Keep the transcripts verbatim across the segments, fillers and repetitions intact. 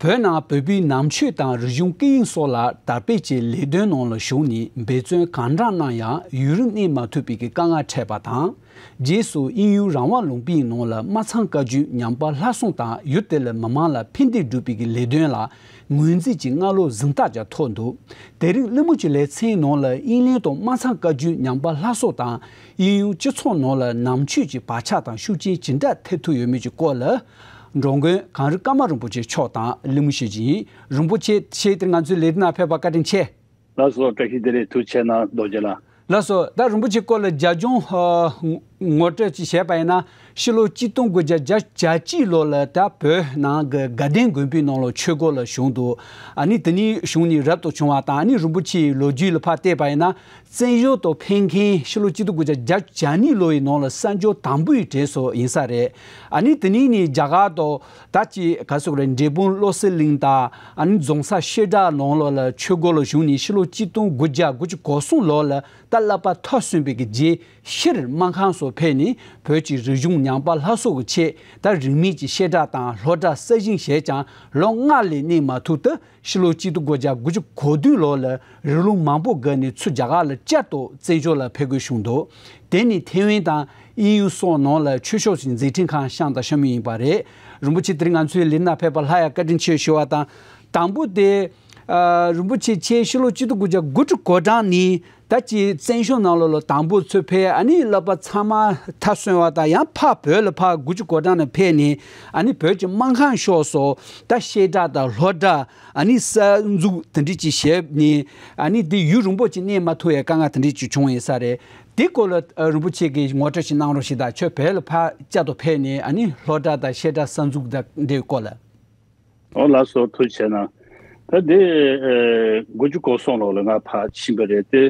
བོད་ནང་བོད་པའི་ནང་ཆོས་དང་རིག་གཞུང་སྐད་ཡིག་སོགས་ལ་དར་སྤེལ་གྱི་ལས་དོན་ནང་ལ་ཞུགས་ནས་འབད་བརྩོན་གང་དྲག་གནང་ཡང་ཡུན་རིང་གནས་མ་ཐུབ་པའི་དཀའ་ངལ་འཕྲད་པ་དང་། རྗེས་སུ་དབྱིན་ཡུལ་རང་དབང་ལུང་པའི་ནང་ལ་སྨར་ཚང་བཀའ་བརྒྱུད་ཉམས་པ་སླར་གསོ་དང་ཡུལ་དེ་ལ་མི་མང་ལ་ཕན་བདེ་སྒྲུབ་པའི་ལས་དོན་ལ་ངོས་འཛིན་གྱི་སྔ་ལོགས་གཟེངས་རྟགས་ཀྱང་ཐོབ་འདུག་དེ་རིང་གླེང་མོལ་གྱི་ལེ་ཚན་ནང་ལ་དབྱིན་ལན་དང་སྨར་ཚང་བཀའ་བརྒྱུད་ཉམས་པ་སླར་གསོ་དང་དབྱིན་ཡུལ་སྤྱི་ཚོགས་ནང་ལ་ནང་ཆོས་ཀྱི་བག་ཆགས་དང་ཤུགས་རྐྱེན་ཇི་འདྲ་ཐེབས་ཐུབ་ཡོད་མེད་ཀྱི་སྐོར་ལ། འགྲོ་མགོན་གངས་རི་ཀརྨ་རིན་པོ་ཆེ་མཆོག་དང་གླེང་མོལ་ཞུ་རྒྱུ་ཡིན། རིན་པོ་ཆེ་ཆེས་དེར་ང་ཚོའི་ལས་རིམ་ནང་ཕེབས་པར་བཀའ་དྲིན་ཆེ། ལགས་སོ། བཀྲ་ཤིས་བདེ་ལེགས། ཐུགས་རྗེ་གནང་། རྡོ་རྗེ་ལགས། ལགས་སོ། ད་རིན་པོ་ཆེ་སྐོར་ལ་རྒྱབ་ལྗོངས་ཨ་ངོ་སྤྲོད་ཅིག་བྱས་པ་ཡིན་ན། ཕྱི་ལོ་གཅིག་སྟོང་དགུ་བརྒྱ་བརྒྱད་ཅུ་གྱ་གཅིག་ལོ་ལ་ད་བོད་ནང་གི་དགའ་ལྡན་དགོན་པའི་ནང་ལ་ཆོས་སྒོ་ལ་ཞུགས་འདུག་ཨ་ནི་དེ་ནས་བྱུང་ནས་རབ་ཏུ་བྱུང་བ་དང་། ཨ་ནི་རིན་པོ་ཆེའི་ལོ་རྒྱུས་ལ་ཕར་བལྟས་པ་ཡིན་ན། བཙན་བྱོལ་དུ་ཕེབས་མཁན་ཕྱི་ལོ་གཅིག་སྟོང་དགུ་བརྒྱ་བརྒྱད་ཅུ་གྱ་གཉིས་ལོ་ཡི་ནང་ལ་གསར་འབྱོར་དང་པོའི་གྲས་སུ་ཡིན་ས་རེད། ཨ་ནི་དེ་ནས་ནི་རྒྱ་གར་དུ་ད་ཅི་ག་ཟེར་དགོས་རེད། འབྲས་སྤུངས་བློ་གསལ་གླིང་དང་ཨ་ནི་རྫོང་སར་བཤད་གྲྭ་ནང་ལོགས་ལ་ཆོས་སྒོ་ལ་ཞུགས་ནས་ཕྱི་ལོ་གཅིག་སྟོང་དགུ་བརྒྱ་དགུ་བཅུ་གོ་གསུམ་ལོ་ལ་ད་བསླབ་པ་མཐར་སོན་པའི་གི་རྗེས་ཕྱིར་སྨར་ཁམས་སུ་ཕེབས་ནས་བོད་ཀྱི་རིག་གཞུང་ཉམས་པ་སླར་གསོ་གི་ཆེད་ད་རིན་མེད་ཀྱི་བཤད་གྲྭ་དང་སློབ་གྲྭ་གསར་བཞེངས་བྱས་ཀྱང་ལོ་ལྔ་ལས་གནས་མ་ཐུབ་སྟེ། ཕྱི་ལོ་གཅིག་སྟོང་དགུ་བརྒྱ་དགུ་བཅུ་གོ་བདུན་ལོ་ལ་རི་ལུང་མང་པོ་བརྒལ་ནས་ཚུར་རྒྱ་གར་ལ་བསྐྱར་དུ་བཙན་བྱོལ་ལ་ཕེབས་དགོས་བྱུང་འདུག་དེ་ནི་ཐེ་ཝན་དང་དབྱིན་ཡུལ་སོགས་ནང་ལ་ཆོས་ཕྱོགས་ཀྱི་མཛད་འཕྲིན་ཁག་བཤམས་དང་བཤམས་མུས་ཡིན་པ་རེད། རིན་པོ་ཆེ་དེ་རིང་ང་ཚོའི་ལས་རིམ་ནང་ཕེབས་པར་སླར་ཡང་བཀའ་དྲིན་ཆེ་ཞུ་བ་དང་། དང་པོ་དེ། ཨ། རིན་པོ་ཆེ་ཁྱེད་ཕྱི་ལོ་གཅིག་སྟོང་དགུ་བརྒྱ་དགུ་བཅུ་གོ་གྲངས་ནས་ད་ཅི་བཙན་བྱོལ་ནང་ལོགས་ལ་དང་པོ་ཚུར་ཕེབས། ཨ་ནི་བསླབ་པ་ཚང་མ་མཐར་སོན་པ་དང་། ཡང་ཕར་བོད་ལ་ཕར་དགུ་བཅུ་གོ་གྲངས་ནས་ཕེབས་ནས། ཨ་ནི་བོད་ཀྱི་སྨར་ཁམས་ཕྱོགས་སུ་ད་བཤད་གྲྭ་དང་སློབ་གྲྭ། ཨ་ནི་གསར་འཛུགས་དེ་འདྲ་ཅིག་བྱས་ནས། ཨ་ནི་དེ་ཡུན་རིང་པོ་ཅིག་གནས་མ་ཐུབ་ཡའི་དཀའ་ངལ་དེ་འདྲ་ཅིག་བྱུང་ཡོད་ས་རེད། དེ་སྐོར་ལ་ཨ་རིན་པོ་ཆེ་གིས་ངོ་སྤྲོད་ཅིག་གནང་རོགས་ཞེས་དང་། ཁྱོད་བོད་ལ་ཕར་བསྐྱར་དུ་ཕེབས་ནས་ཨ་ནི་སློབ་གྲྭ་དང་བཤད་གྲྭ་གསར་འཛུགས་དང་འབྲེལ་བའི་སྐོར་ལ། ཨོ་ལགས་སོ། ཐུགས་རྗེ་གནང་། ད་དེ་ཨེ་དགུ་བཅུ་གོ་གསུམ་ལོ་ལ་ང་ཕར་ཕྱིན་པ་རེད་དེ།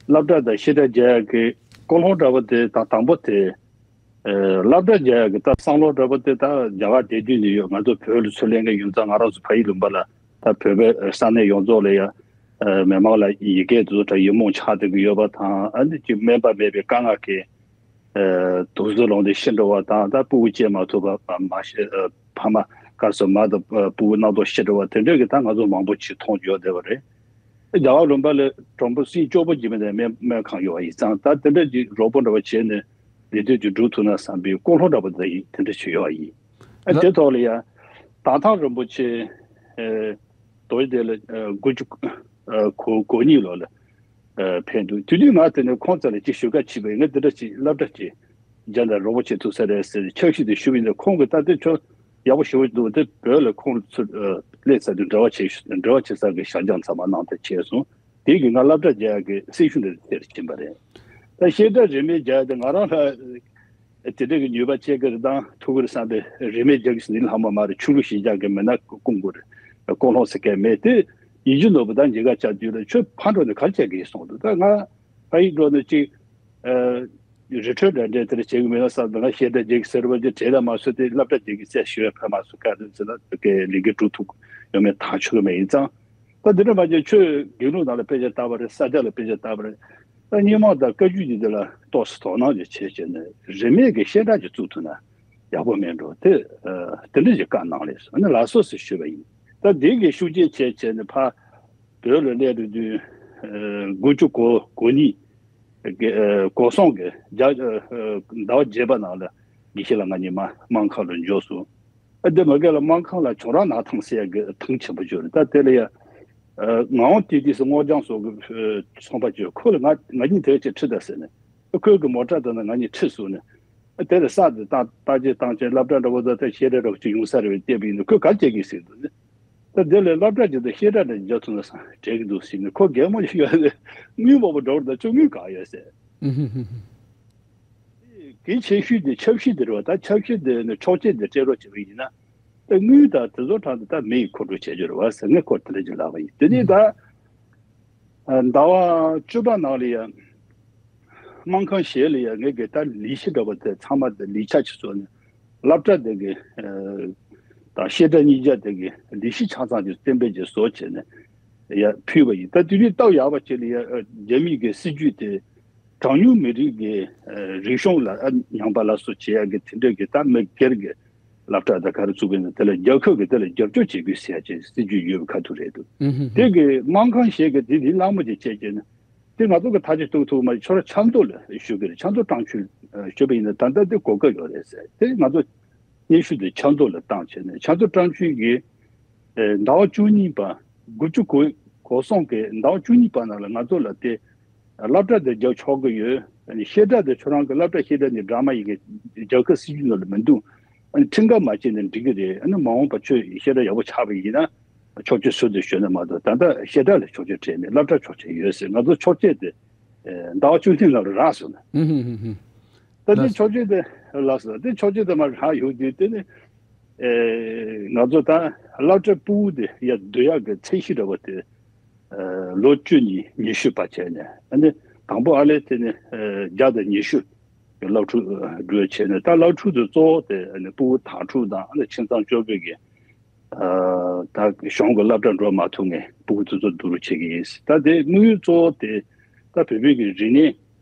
སློབ་གྲྭ་དང་བཤད་གྲྭ་རྒྱག་ཡག་གི་ཀུན་སློང་འདྲ་པོ་དེ་དང་དང་པོ་དེ། ཨེ་སློབ་གྲྭ་རྒྱག་ཡག་གི་ད་བསམ་བློ་འདྲ་པོ་དེ་ད་རྒྱ་གར་བསྡད་དུས་ནས་ཡོད། ང་ཚོ་བོད་ལ་ཚུར་སླེབས་མཁན་ཡིན་ཙང་ང་རང་ཚོ་ཕ་ཡུལ་ལུང་པ་ལ་ད་བོད་པའི་ས་གནས་ཡོངས་རྫོགས་ལ་ཡ་ཨེ་མི་མང་ལ་ཡི་གེ་དེ་ཚོ་ད་ཡིག་རྨོངས་ཆགས་བསྡད་ཀྱི་ཡོད་པ་དང་། ཨ་ནི་ཅིག་སྨན་པ་མེད་པའི་དཀའ་ངལ་གྱིས། ཨ་དུག་རྫས་ལོང་སྟེ་ཤི་འགྲོ་བ་དང་། ད་སྤུ་གུ་སྐྱེ་མ་ཐུབ་པ་མ་ཤི། ཨ་ཕ་མ་ག་སོ་མ་དང་སྤུ་གུ་རྣམ་རྟོག་ཤི་འགྲོ་བ་དེ་འདྲ་གི་ད་ང་ཚོ་མང་པོ་ཅིག་མཐོང་རྒྱུ་ཡོད་བསྡད་པ་རེད། རྒྱ་གར་ལུང་པ་ལ་གྲོང་པ་སྲིད་སྐྱོ་པོ་ཅིག་མེད་ནས་སྨན་སྨན་ཁང་ཡོད་པ་ཡིན་ཙང་། ད་དེ་འདྲ་ཅིག་རོགས་པ་འདྲ་བ་བྱས་ནས་ལས་དོན་ཅིག་སྒྲུབ་ཐུབ་ན་བསམ་པའི་ཀུན་སློང་འདྲ་པོ་དེ་དེ་འདྲ་ཅིག་ཡོད་པ་ཡིན། ཨ་ལ། དེ་ཐོག་ལ་ཡང་དར་ཐང་རིན་པོ་ཆེ་ཨ་རྡོ་རྗེ་གདན་ལ་ཨ་དགུ་བཅུ་ཨ་གོ་གོ་གཉིས་ལོ་ལ་ཨ་ཕེབས་འདུག་དེ་དུས་ང་དེ་ནས་ཁོང་རྩ་ལ་ཅིག་ཞུ་ག་ཕྱིན་པ་ཡིན། ང་འདི་འདྲ་ཅིག་སློབ་གྲྭ་ཅིག་སྦྱང་ན་རོགས་པ་བྱེད་ཐུབ་ས་རེད་ཟེར་ནས་འཆར་གཞི་དེ་ཞུས་པ་ཡིན་ན། ཁོང་གིས་ད་དེ་ཁྱོད་ཡག་པོ་ཞེ་པོ་འདུག་དེ་བོད་ལ་ཁོང་ཚུར་ཨ་སླེབས་ཚར་དུས་འབྲེལ་བ་བྱེད་ཤོག་འབྲེལ་བ་བྱེད་ས་གི་ཞལ་འཇགས་ཚང་མ་གནང་ཐབས་བྱས་སོང་། དེ་གིས་ང་སློབ་གྲྭ་རྒྱག་ཡག་གི་སེམས་ཤུགས་འདི་དེར་ཕྱིན་པ་རེད། ད་བཤད་གྲྭ་རིན་མེད་རྒྱག་ཡག་དེ་ང་རང་ལ་དེ་འདྲ་གི་ནུས་པ་སྐྱེ་གི་རེད་དང་ཐུབ་གི་རེད་བསམ་པའི། རིན་མེད་རྒྱག་གི་ཟེར་ནི་ལྷག་མ་མ་རེད། ཆུ་ལུད་ཞིག་རྒྱག་གི་མེད་ན་སྐུ་མགུར་རེད། ཀུན་སློང་ཟེར་མཁན་མེད་དེ། ཡིད་ཀྱི་ནོར་བུ་དང་ཉེན་ཁ་ཆགས་དུས་ལ་ཁྱོད་ཕར་འགྲོ་ནས་ག་རེ་བྱེད་ཀྱི་སོང་འདུག་ད་ང་ཕ་ཡུལ་འགྲོ་ནས་ཅིག་ཨ་རི་ཁྲོད་འདྲ་འདྲ་དེ་འདྲ་བྱེད་གི་མེད་ན་བསམ་འདུག་ང་བཤད་གྲྭ་རྒྱག་གི་ཟེར་བ་ཅིག་གྲལ་ལ་མ་སོང་སྟེ་སློབ་གྲྭ་རྒྱག་གི་ཟེར་ཞུ་བའི་ཕ་མ་སུ་ག་རེ་ཟེར་ན་དེ་གའི་ལས་འགན་སྒྲུབ་ཐུབ་ཡོད་མེད་ཐག་ཆོད་གི་མེད། ཡིན་ཙང་ད་འདི་འདྲ་མ་བྱས་ཁྱོད་དགེ་ལུགས་ནང་ལ་དཔེ་ཆ་ལྟ་བ་རེད། ས་སྐྱ་ལ་དཔེ་ཆ་ལྟ་བ་རེད། ད་སྔོན་མ་དང་བཀའ་བརྒྱུད་ཀྱི་འདི་ལ་ཏོག་ཙམ་དོ་སྣང་ཅིག་བྱས་བྱས་ནས་རིན་མེད་ཀྱི་བཤད་གྲྭ་ཅིག་བཙུགས་ཐུབ་ན་ཡག་པོ་མེད་འགྲོ། དེ་ཨ་དེ་འདྲ་ཞིག་བཀའ་གནང་ལེགས་སོ། ཨ་ནི་ལགས་སོ་ཟེར་ཞུས་པ་ཡིན། ད་དེ་གི་ཤུགས་རྐྱེན་བྱས་བྱས་ནས་ཕར་བོད་ལ་སླེབས་དུས་དུས་ཨ་དགུ་བཅུ་གོ་གོ་གཉིས་ཀྱི་ཨ་གོ་གསུམ་གྱི་རྒྱ་ཨ་ཟླ་བ་བརྒྱད་པ་ནང་ལ་དགེ་བཤེས་ལགས་ང་གཉིས་མ་སྨར་ཁམས་ལ་འབྱོར་སོང་། ཨ་དེ་མ་གི་ལ་སྨར་ཁམས་ལ་ཁྱུང་ར་ནག་ཐང་ཟེར་ཡག་གི་ཐང་ཆེན་པོ་ཅིག་ཡོད་རེད། ད་དེ་ལ་ཡ་ཨ་ངག་དབང་ཏི་ཏི་ཟེར་སྔོ་ལྗང་སོགས་ཀྱི་ཨ་ཚོང་པ་ཅིག་ཡོད། ཁོ་ལ་ང་ང་གཉིས་དེ་ཅིག་ཁྲིད་དང་ཟེར་ནས། ཁོས་གི་མོ་ཊ་དང་ནི་ང་གཉིས་ཁྲིད་སོང་ནས། དེ་ལ་ས་དེ་བཏང་བཏང་ཅིག་བཏང་ཅིག་སློབ་གྲྭ་འདྲ་བོ་དང་དེ་བཤད་གྲྭ་འདྲ་བོ་ཅིག་ཡོང་ས་རེད་བསྟན་པ་ཡིན་ནོ། ཁོས་ག་རེ་བྱེད་ཀྱི་ཟེར་འདུག་ནི། ད་དེ་ལས་སློབ་གྲྭ་ཅིག་དང་བཤད་གྲྭ་འདྲ་འཇོག་ཐུབ་ན་བསམ་བྲེལ་གི་འདུག་ཟེར་ནས། ཁོ་གད་མོ་ཞིག་ཡོད་ནས་དངུལ་མང་པོ་འགྲོ་བར་ད་ཅུང་དངུལ་གང་ཡོད་ཟེར། ཨུ་ཧུ་ཧུ་ཧུ། གལ་ཆེ་ཤོས་དེ་ཆབ་སྲིད་དེ་རེད་བ། ད་ཆབ་སྲིད་དེ་ནི་ཆོག་མཆན་དེ་སྤྲད་རོགས་བྱེད་པ་ཡིན་ན། ད་དངུལ་དང་དེ་ཚོ་གྲས་དེ་ད་མི་ཡིས་མཁོ་སྤྲོད་བྱེད་རྒྱུ་རེད་བ་ཟེར་ངས་ཁོར་དེ་འདྲ་ཅིག་ལབ་པ་ཡིན། དེ་ནས་ད་ཟླ་བ་བཅུ་པ་ནང་ལ་ཡ་སྨར་ཁམས་གཞས་ལ་ཡ་ངས་གི་ད་ལས་གཞི་འདྲ་བ་དེ་ཚང་མ་དེ་ལས་འཆར་ཅིག་བཟོས་ནས་སློབ་གྲྭ་དེ་གི་དང་བཤད་གྲྭ་གཉིས་ཆ་དེ་གི་ལས་གཞི་ཆ་ཚང་ཅིག་གཏན་འབེབས་ཅིག་བཟོས་བྱས་ནས་ཡ་ཕུལ་བ་ཡིན། ད་དེ་དུས་སྟབས་ཡག་པ་ཅིག་ལ་ཡ་རྒྱ་མི་གི་སྲིད་ཇུས་དེ་གྲངས་ཉུང་མི་རིགས་ཀྱི་རིག་གཞུང་ལ་ཉམས་པ་སླར་གསོ་བྱེད་ཡག་གི་དེ་འདྲ་གི་ད་མི་སྒེར་གྱི་ སློབ་གྲྭ་དང་ག་རེ་བཙུགས་པ་ཡིན་ན་དེ་ལ་རྒྱལ་ཁབ་ཀྱིས་དེ་ལ་རྒྱབ་སྐྱོར་བྱེད་དགོས་ཟེར་ཡ་ཅིག་སྲིད་ཇུས་ཡོད་པ་ཁ་ཐུག་རེད་འདུག་ཨུ་ཧུ་ཧུ། དེ་གི་སྨར་ཁམས་གཞན་གྱི་དེ་དེ་ལྷག་མོ་ཅིག་བྱས་བྱས་ན། དེ་ང་ཚོ་གི་ཐག་གཅོད་གཏུག་ཐུབ་མ་རེད། ཁྱོད་རང་ཆབ་མདོ་ལ་ཞུ་གི་རེད། ཆབ་མདོ་ཀྲང་ཅུན་ཞུས་པ་ཡིན་ན་ད་ལྟ་དེ་གོ་སྐབས་ཡོད་རེད་ཟེར། དེ་ང་ཚོ་སྙན་ཞུ་དེ་ཆབ་མདོ་ལ་བཏང་བྱས་ནས་ཆབ་མདོ་ཀྲང་ཅུན་གྱིས་ཟླ་བ་བཅུ་གཉིས་པ་དགུ་བཅུ་གོ་གོ་གསུམ་གི་ཟླ་བ་བཅུ་གཉིས་པ་ནང་ལ་ང་ཚོ་ལ་དེ་སློབ་གྲྭ་དེ་རྒྱག་ཆོག་གི་ཡོད། བཤད་གྲྭ་དེ་ཁྱོད་རང་གི་སློབ་གྲྭ་བཤད་གྲྭ་ནི་འདྲ་མ་ཡིན་གི་རྒྱལ་ཁབ་སྲིད་ཇུས་ནང་ལ་མི་འདུག་ཁྲིམས་འགལ་མ་བྱས་ན་འགྲིག་གི་རེད། ཨ་ནི་མ་འོངས་པ་ཁྱོད་བཤད་གྲྭ་ཡག་པོ་ཆགས་པ་ཡིན་ན། ཆོག་མཆན་ཟུར་དུ་ཞུས་ན་མ་གཏོགས་ད་ལྟ་བཤད་གྲྭ་ལ་ཆོག་མཆན་སྤྲད་མེད། སློབ་གྲྭ་ཆོག་མཆན་ཡོད་ཟེར། ང་ཚོ་ཆོག་མཆན་དེ་ཟླ་བ་བཅུ་གཉིས་ལ་རག་སོང་ན། ཨུ་ཧུ་ཧུ་ཧུ། ད་དེ་ལགས་སོ། ཆོག་མཆན་དེ་ལགས་སོ། དེ་ཆོག་མཆན་དེ་མར་རག་ཡོང་དུས་དེ་ནི་ང་ཚོ་ད་སློབ་གྲྭ་ཕྲུ་གུ་དེ་ཡར་བསྡུ་ཡག་གི་ཚད་གཞི་འདྲ་བོ་དེ་ལོ་བཅུ་གཉིས་ཉི་ཤུ་པ་བྱས་ནས། ཨ་ནི་དང་པོ་ཨ་ལས་དེ་ནི་བརྒྱ་དང་ཉི་ཤུ་གི་སློབ་ཕྲུག་འགྲོ་བྱས་ནས། ད་སློབ་ཕྲུག་དེ་གཙོ་བོ་དེ་ཨ་ནི་ཕྲུ་གུ་དྭགས་ཕྲུག་དང་ཨ་ནི་ཁྱིམ་ཚང་བཅོ་བརྒྱད་ཀྱི་ད་གཞུང་གི་སློབ་གྲྭ་འགྲོ་མ་ཐུབ་མཁན་ཕྲུ་གུ་དེ་ཚོ་བསྡུ་རུབ་བྱེད་ཀྱི་ཡིན། ད་དེ་དམིགས་ཡུལ་གཙོ་བོ་དེ་ད་བོད་བོད་ཀྱི་རིག་གནས་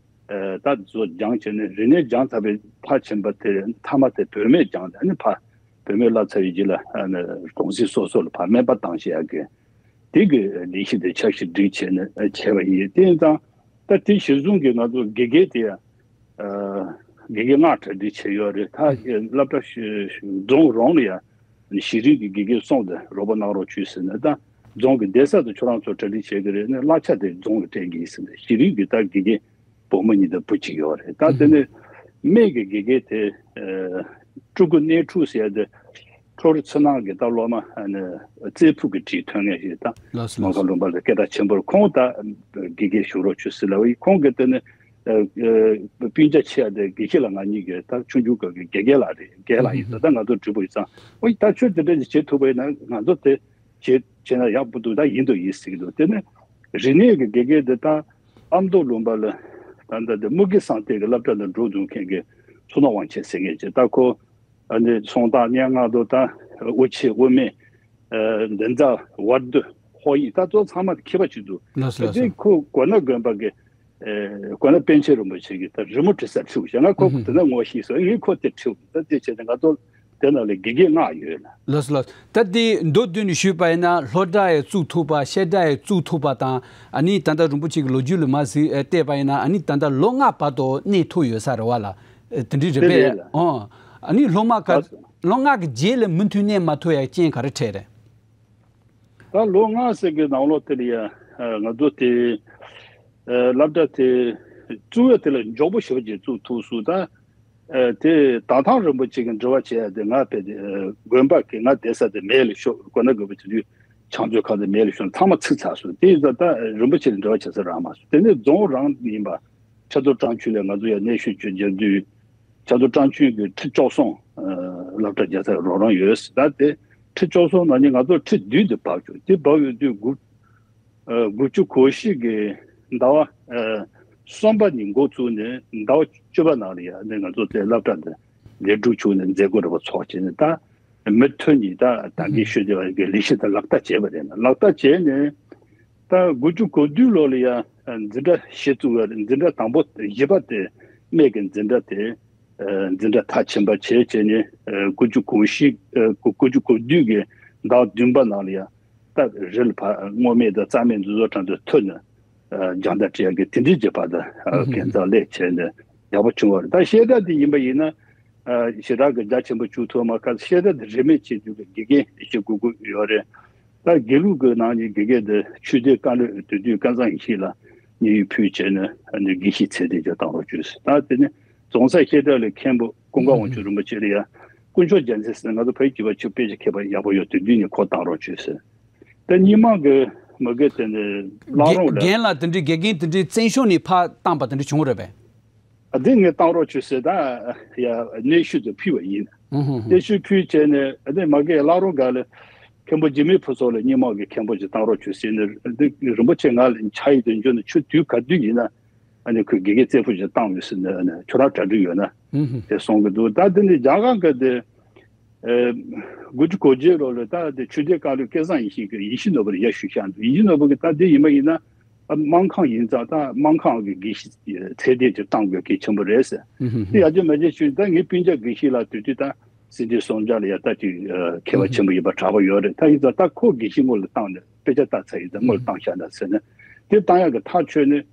ད་དེ་ཚོ་སྦྱངས་བྱས་ནས། རིག་གནས་སྦྱངས་ཚར་བའི་ཕར་ཕྱིན་པ་དེ་མཐའ་མ་དེ་བུད་མེད་སྦྱངས་ནས། ཨ་ནི་ཕར་བུད་མེད་བསླབ་ཚར་བའི་རྗེས་ལ་ཨ་ནི་གུང་སེང་སོ་སོ་ལ་ཕར་སྨན་པ་བཏང་བྱེད་ཡག་གི་དེ་གི་ལས་གཞི་དེ་འཆར་གཞི་སྒྲིག་བྱས་ནས་བྱས་པ་ཡིན། དེ་ཡིན་ཙང་ད་དེ་གཞིར་བཟུང་གི་ང་ཚོ་དགེ་རྒན་དེ་ཡང་དགེ་རྒན་ལྔ་གྲ་སྒྲིག་བྱས་ཡོད་རེད། ད་སློབ་གྲྭ་རྫོང་རང་ལ་ཡང་གཞི་རིམ་གྱི་དགེ་རྒན་གསུམ་དེ་རོགས་པ་གནང་རོགས་བྱོས་ཟེར་ནས། ད་རྫོང་གི་སྡོད་ས་དེ་ཁྱོད་རང་ཚོ་གྲ་སྒྲིག་བྱེད་ཀྱི་རེད། ནས་གླ་ཆ་དེ་རྫོང་ལ་སྤྲད་ཀྱི་ཡིན་ཟེར་ནས། གཞི་རིམ་གྱི་ད་དགེ་རྒན་བུ་མོ་གཉིས་དང་བུ་གཅིག་ཡོད་རེད། ད་དེ་ནས་སྨད་ཀྱི་དགེ་རྒན་དེ་ཨ་སྤྲུལ་སྐུ་གནས་ཕྲུག་ཟེར་ཡ་དེ་ཁྲོ་རུ་ཚུར་སྣང་གི་ད་སློབ་མ་ཨ་ནི་རྩེ་ཕུག་གི་བྲིས་ཐོན་ངེས་ཤིག་ད་ལགས་སོ། མ་ལགས་ཁ་སོ། ལུང་པ་ལ་སྐད་གྲགས་ཆེན་པོ་རེད། ཁོང་ད་དགེ་རྒན་ཞུ་རོགས་བྱོས་ཟེར་ལབ་པ་ཡིན། ཁོང་གིས་དེ་ནི་ཨ་ཨ་སྤུན་ཀྱག་ཆེ་ཡ་དེ་དགེ་བཤེས་ལགས་ང་གཉིས་ཀྱི་ད་ཆུང་ཆུང་སྐབས་ཀྱི་དགེ་རྒན་ལགས་རེད། དགེ་རྒན་ལགས་ཡིན་ཟེར། ད་ང་ཚོ་དྲི་བ་ཡིན་ཙང་། ཨོ་ད་ཁྱོད་དེ་འདྲ་ཞིག་བྱེད་ཐུབ་པ་ཡིན་ན་ང་ཚོ་དེ་བྱེད་བྱས་ན་ཡག་པོ་འདུག་ད་ཡིན་དུ་ཡིན་ཟེར་གྱི་འདུག་དེ་ནས་རིག་གནས་ཀྱི་དགེ་རྒན་དེ་ད་ཨ་མདོ་ལུང་པ་ལ་ད་ལྟ་དེ་དམུ་དགེ་སང་གཏེར་གྱི་སློབ་གྲྭ་ལ་འགྲོ་འདུག་མཁན་གྱི་མཚོ་སྣ་དབང་ཆེན་ཟེར་མཁན་ཅིག་ད་ཁོ་ཨ་ནི་སོང་ཐང་སྙན་ངག་དོ། ད་དབུ་ཆེ་དབུ་མེད་ཨ་འདི་ཛ་བར་དོ་ཧོ་ཡིག་ད་གཙོ་ཚང་མ་མཁས་པ་ཅིག་འདུག་ལགས་སོ། ད་ལགས་དེ་སོ། ཁོ་གོ་ན་དགོན་པ་གི་ཨེ་གོ་ན་པཎ་ཆེན་རིན་པོ་ཆེ་གིས་ད་རི་མོ་བྲིས་ས་ཁྲིད་བྱས། ང་ཁོ་ཨུ་ཧུ། དེ་ན་ངོ་ཤེས་སོང་། ངས་ཁོ་དེ་ཁྲིད། ད་དེ་བྱས་ནས་ང་ཚོ་དེ་ནང་ལ་དགེ་རྒན་ལྔ་ཡོད་ལ། ལགས་སོ་ལགས། ད་དེ་མདོར་བསྡུས་ནས་ཞུས་པ་ཡིན་ན་སློབ་གྲྭ་ཡང་བཙུགས་ཐུབ་པ། བཤད་གྲྭ་ཡང་བཙུགས་ཐུབ་པ་དང་། ཨ་ནི་ད་ལྟ་རིན་པོ་ཆེ་གི་ལོ་རྒྱུས་ལ་མ་གཟིགས་ཨེ་བལྟས་པ་ཡིན་ན། ཨ་ནི་ད་ལྟ་ལོ་ལྔ་བར་དུ་གནས་ཐུབ་ཡོད་ས་རེད་བ་ལ། ཨེ་དེ་འདྲ་རེད་པས། དེ་རེད་ལ། ཨོ། ཨ་ནི་སློབ་མ་ག་ལགས་སོ། ལོ་ལྔ་གི་རྗེས་ལ་མུ་མཐུད་གནས་མ་ཐུབ་ཡ་རྐྱེན་ག་རེ་འཕྲད་རེད། ད་ལོ་ལྔ་ཟེར་གི་ནང་ལོགས་དེ་ལ་ཡ་ང་ཚོ་དེ་སློབ་གྲྭ་དེ་བཙུགས་ཡ་དེ་ལ་མགྱོགས་པོ་ཞེ་པོ་ཅིག་བཙུགས་ཐུབ་སོང་། ད་དེ་དྭགས་ཐང་རིན་པོ་ཆེ་གི་འབྲེལ་བ་བྱས་ཡ་དེ་ང་ཕེབས་དེ་དགོན་པ་གི་ང་བསྡད་ས་དེ་མེད་ལ་ཤོར། དགོན་པ་དགོན་པ་དེ་དུས་ཕྱག་མཛོད་ཁང་དེ་མེད་ལ་ཤོར། ཚང་མ་ཚིག་ཚར་སོང་། དེ་ཡིན་ཙང་ད་རིན་པོ་ཆེ་ལ་འབྲེལ་བ་བྱེད་ས་རག་མ་སོང་། དེ་ནས་རྫོང་རང་ཡིན་པ། ཆབ་མདོ་ཀྲང་ཅུན་ལ་ང་ཚོ་ཡང་གནས་ཤུལ་བྱོན་རྒྱབ་དུས། ཆབ་མདོ་ཀྲང་ཅུན་གྱི་ཁྲི་བཅུ་གསུམ་སློབ་གྲྭ་རྒྱག་ས་རོགས་རམ་ཡོད། ད་དེ་ཁྲི་བཅུ་གསུམ་ནང་ནས་ང་ཚོ་ཁྲི་བདུན་དེ་བབས་བྱུང་། དེ་བབས་ཡོང་དུས་དགུ་དགུ་བཅུ་གོ་བཞི་གི་ཟླ་བ་གསུམ་པ་ནས་འགོ་བཙུགས་ནས་ཟླ་བ་བཅུ་པ་ནང་ལ་ཡང་ནས་ང་ཚོ་དེ་སློབ་གྲྭ་འདི་ལས་སྒྲུབ་བྱུང་ནས་མཛད་སྒོ་རེ་བ་ཚོགས་བྱས་ནས། ད་མུ་མཐུད་ནས་ད་ད་གིན་ཞུས་བསྡད་པ་གི་ལས་གཞི་དེ་ལག་བསྟར་བྱས་པ་རེད། ལག་བསྟར་བྱས་ནས། ད་དགུ་བཅུ་གོ་བདུན་ལོ་ལ་ཡང་འཛིན་གྲྭ་བཞི་བཙུགས་པ་རེད། འཛིན་གྲྭ་དང་པོ་བཞི་པ་དེ་སྨད་ཀྱི་འཛིན་གྲྭ་དེ་འཛིན་གྲྭ་མཐར་ཕྱིན་པ་བྱས་བྱས་ནས་དགུ་བཅུ་གོ་བཞི་དགུ་བཅུ་གོ་བདུན་གྱི་ཟླ་བདུན་པ་ནང་ལ་ཡང་ད་རི་ལ་ཕར་སྔོ་སྨན་དང་རྩ་སྨན་འདི་ཚོ་གྲངས་དུ་ཐོན་ནས་རྒྱང་ལྟ་སྤྲད་ཡག་གི་དེ་འདྲའི་བྱེད་པ་དང་འགན་གཙང་ལེགས་བྱས་ནས་ཡག་པོ་བྱུང་བ་རེད། ད་བཤད་གྲྭ་དེ་ཡིན་པ་ཡིན་ན། ཞེ་དྲག་གི་རྒྱ་ཆེན་པོ་བཅུག་ཐུབ་མ་ཁ། བཤད་གྲྭ་དེ་རིན་མེད་བྱེད་དུས་ཀྱི་དགེ་རྒན་ཞིག་དགོས་ཀྱི་ཡོད་རེད། ད་དགེ་ལུགས་ཀྱི་ནང་ནས་དགེ་རྒན་དེ་ཆོས་སྡེ་ཀ་ལོད་དེ་དུས་ཀུན་བཟང་ཡེ་ཤེས་ལ་མཉེས་ཡོད་ཕུལ་བྱས་ནས་ཨ་ནི་དགེ་བཤེས་ཚད་ལྡན་ཅིག་བཏང་རོགས་བྱོས་ཟེར། ད་དེ་ནས་རྫོང་སར་བཤད་གྲྭ་ལ་མཁན་པོ་ཀུན་དགའ་དབང་ཕྱུག་རིན་པོ་ཆེ་ལ་ཡ་དཀོན་མཆོག་རྒྱལ་མཚན་ཟེར་ནས་ང་ཚོ་བོད་ཀྱི་བ་ཆུ་དཔེ་ཆ་མཁས་པ་ཡག་པོ་ཡོད། དེ་དུས་ནས་ཁོ་བཏང་རོགས་བྱོས་ཟེར། ད་སྔོན་མ་གི་མ་གི་དེ་ནས་བླ་རུང་ལ། རྒན་ལགས་དེ་འདྲའི་དགེ་རྒན་དེ་འདྲའི་བཙན་བྱོལ་ནས་ཕར་བཏང་པ་དེ་འདྲ་བྱུང་རེད་པས། ཨ་དེ་ངས་བཏང་རོགས་བྱོས་ཟེར། ད་ཡ་གནས་ཤུལ་དུ་ཕུལ་བ་ཡིན། ཨུ་ཧུ་ཧུ། གནས་ཤུལ་ཕུལ་བྱས་ནས་ཨ་དེ་མ་གི་བླ་རུང་སྒང་ལ་མཁན་པོ་འཇིགས་མེད་ཕུན་ཚོགས་ལ་སྔོན་མ་གི་མཁན་པོ་ཅིག་བཏང་རོགས་བྱོས་ཟེར་ནས། འདི་རིན་པོ་ཆེ་ང་ལ་ཕྱག་ཡིག་དེ་འབྱོར་ནས་ཆུ་དུས་ག་དུས་ཡིན་ན་ཨ་ནི་ཁོས་དགེ་རྒན་རྩེ་ཕུག་ཅིག་བཏང་ཡོད་ཟེར་ནས། ཨ་ནི་ཁྱོད་རང་གྲ་སྒྲིག་ཡོད་ན་ཨུ་ཧུ། དེ་གསུང་གི་འདུག་ད་དེ་ནས་རྒྱ་གར་གི་དེ། ཨེ། དགུ་བཅུ་གོ་བརྒྱད་ལོ་ལ་ད་དེ་ཆོས་སྡེ་བཀའ་བློན་སྐལ་བཟང་ཡེ་ཤེས་ཀྱིས་ཡིད་བཞིན་ནོར་བུ་ལ་ཡར་ཞུ་བཞག་འདུག་ཡིད་བཞིན་ནོར་བུ་གིས་ད་དེ་ཡིན་པ་ཡིན་ན་ཨ་སྨར་ཁམས་ཡིན་ཙང་ད་སྨར་ཁམས་ཀྱི་དགེ་བཤེས་ཚད་ལྡན་ཅིག་བཏང་དགོས་གལ་ཆེན་པོ་རེད་ཟེར། ཨུ་ཧུ་ཧུ། དེ་ཡར་རྒྱས་མར་རྒྱས་བྱུང་། ད་ངའི་སྤུན་ཀྱག་དགེ་བཤེས་ལགས་དེ་དུས་ད་ སྲིད་དོན་སྲུང་སྐྱོབ་ལ་ཡ་ད་ཅིག་ཨ་མཁས་པ་ཆེན་པོ་ཡིན་པ་གྲགས་པ་ཡོད་རེད། ད་ཡིན་ཙང་ད་ཁོ་དགེ་བཤེས་ངོ་ལ་བཏང་ནས་དཔེ་ཆ་ལྟ་ཚར་ཡིན་ཙང་ངོ་ལ་བཏང་བཞག་ན་ཟེར་ནས་དེ་བཏང་ཡག་གི་ཐག་ཆོད་ནས།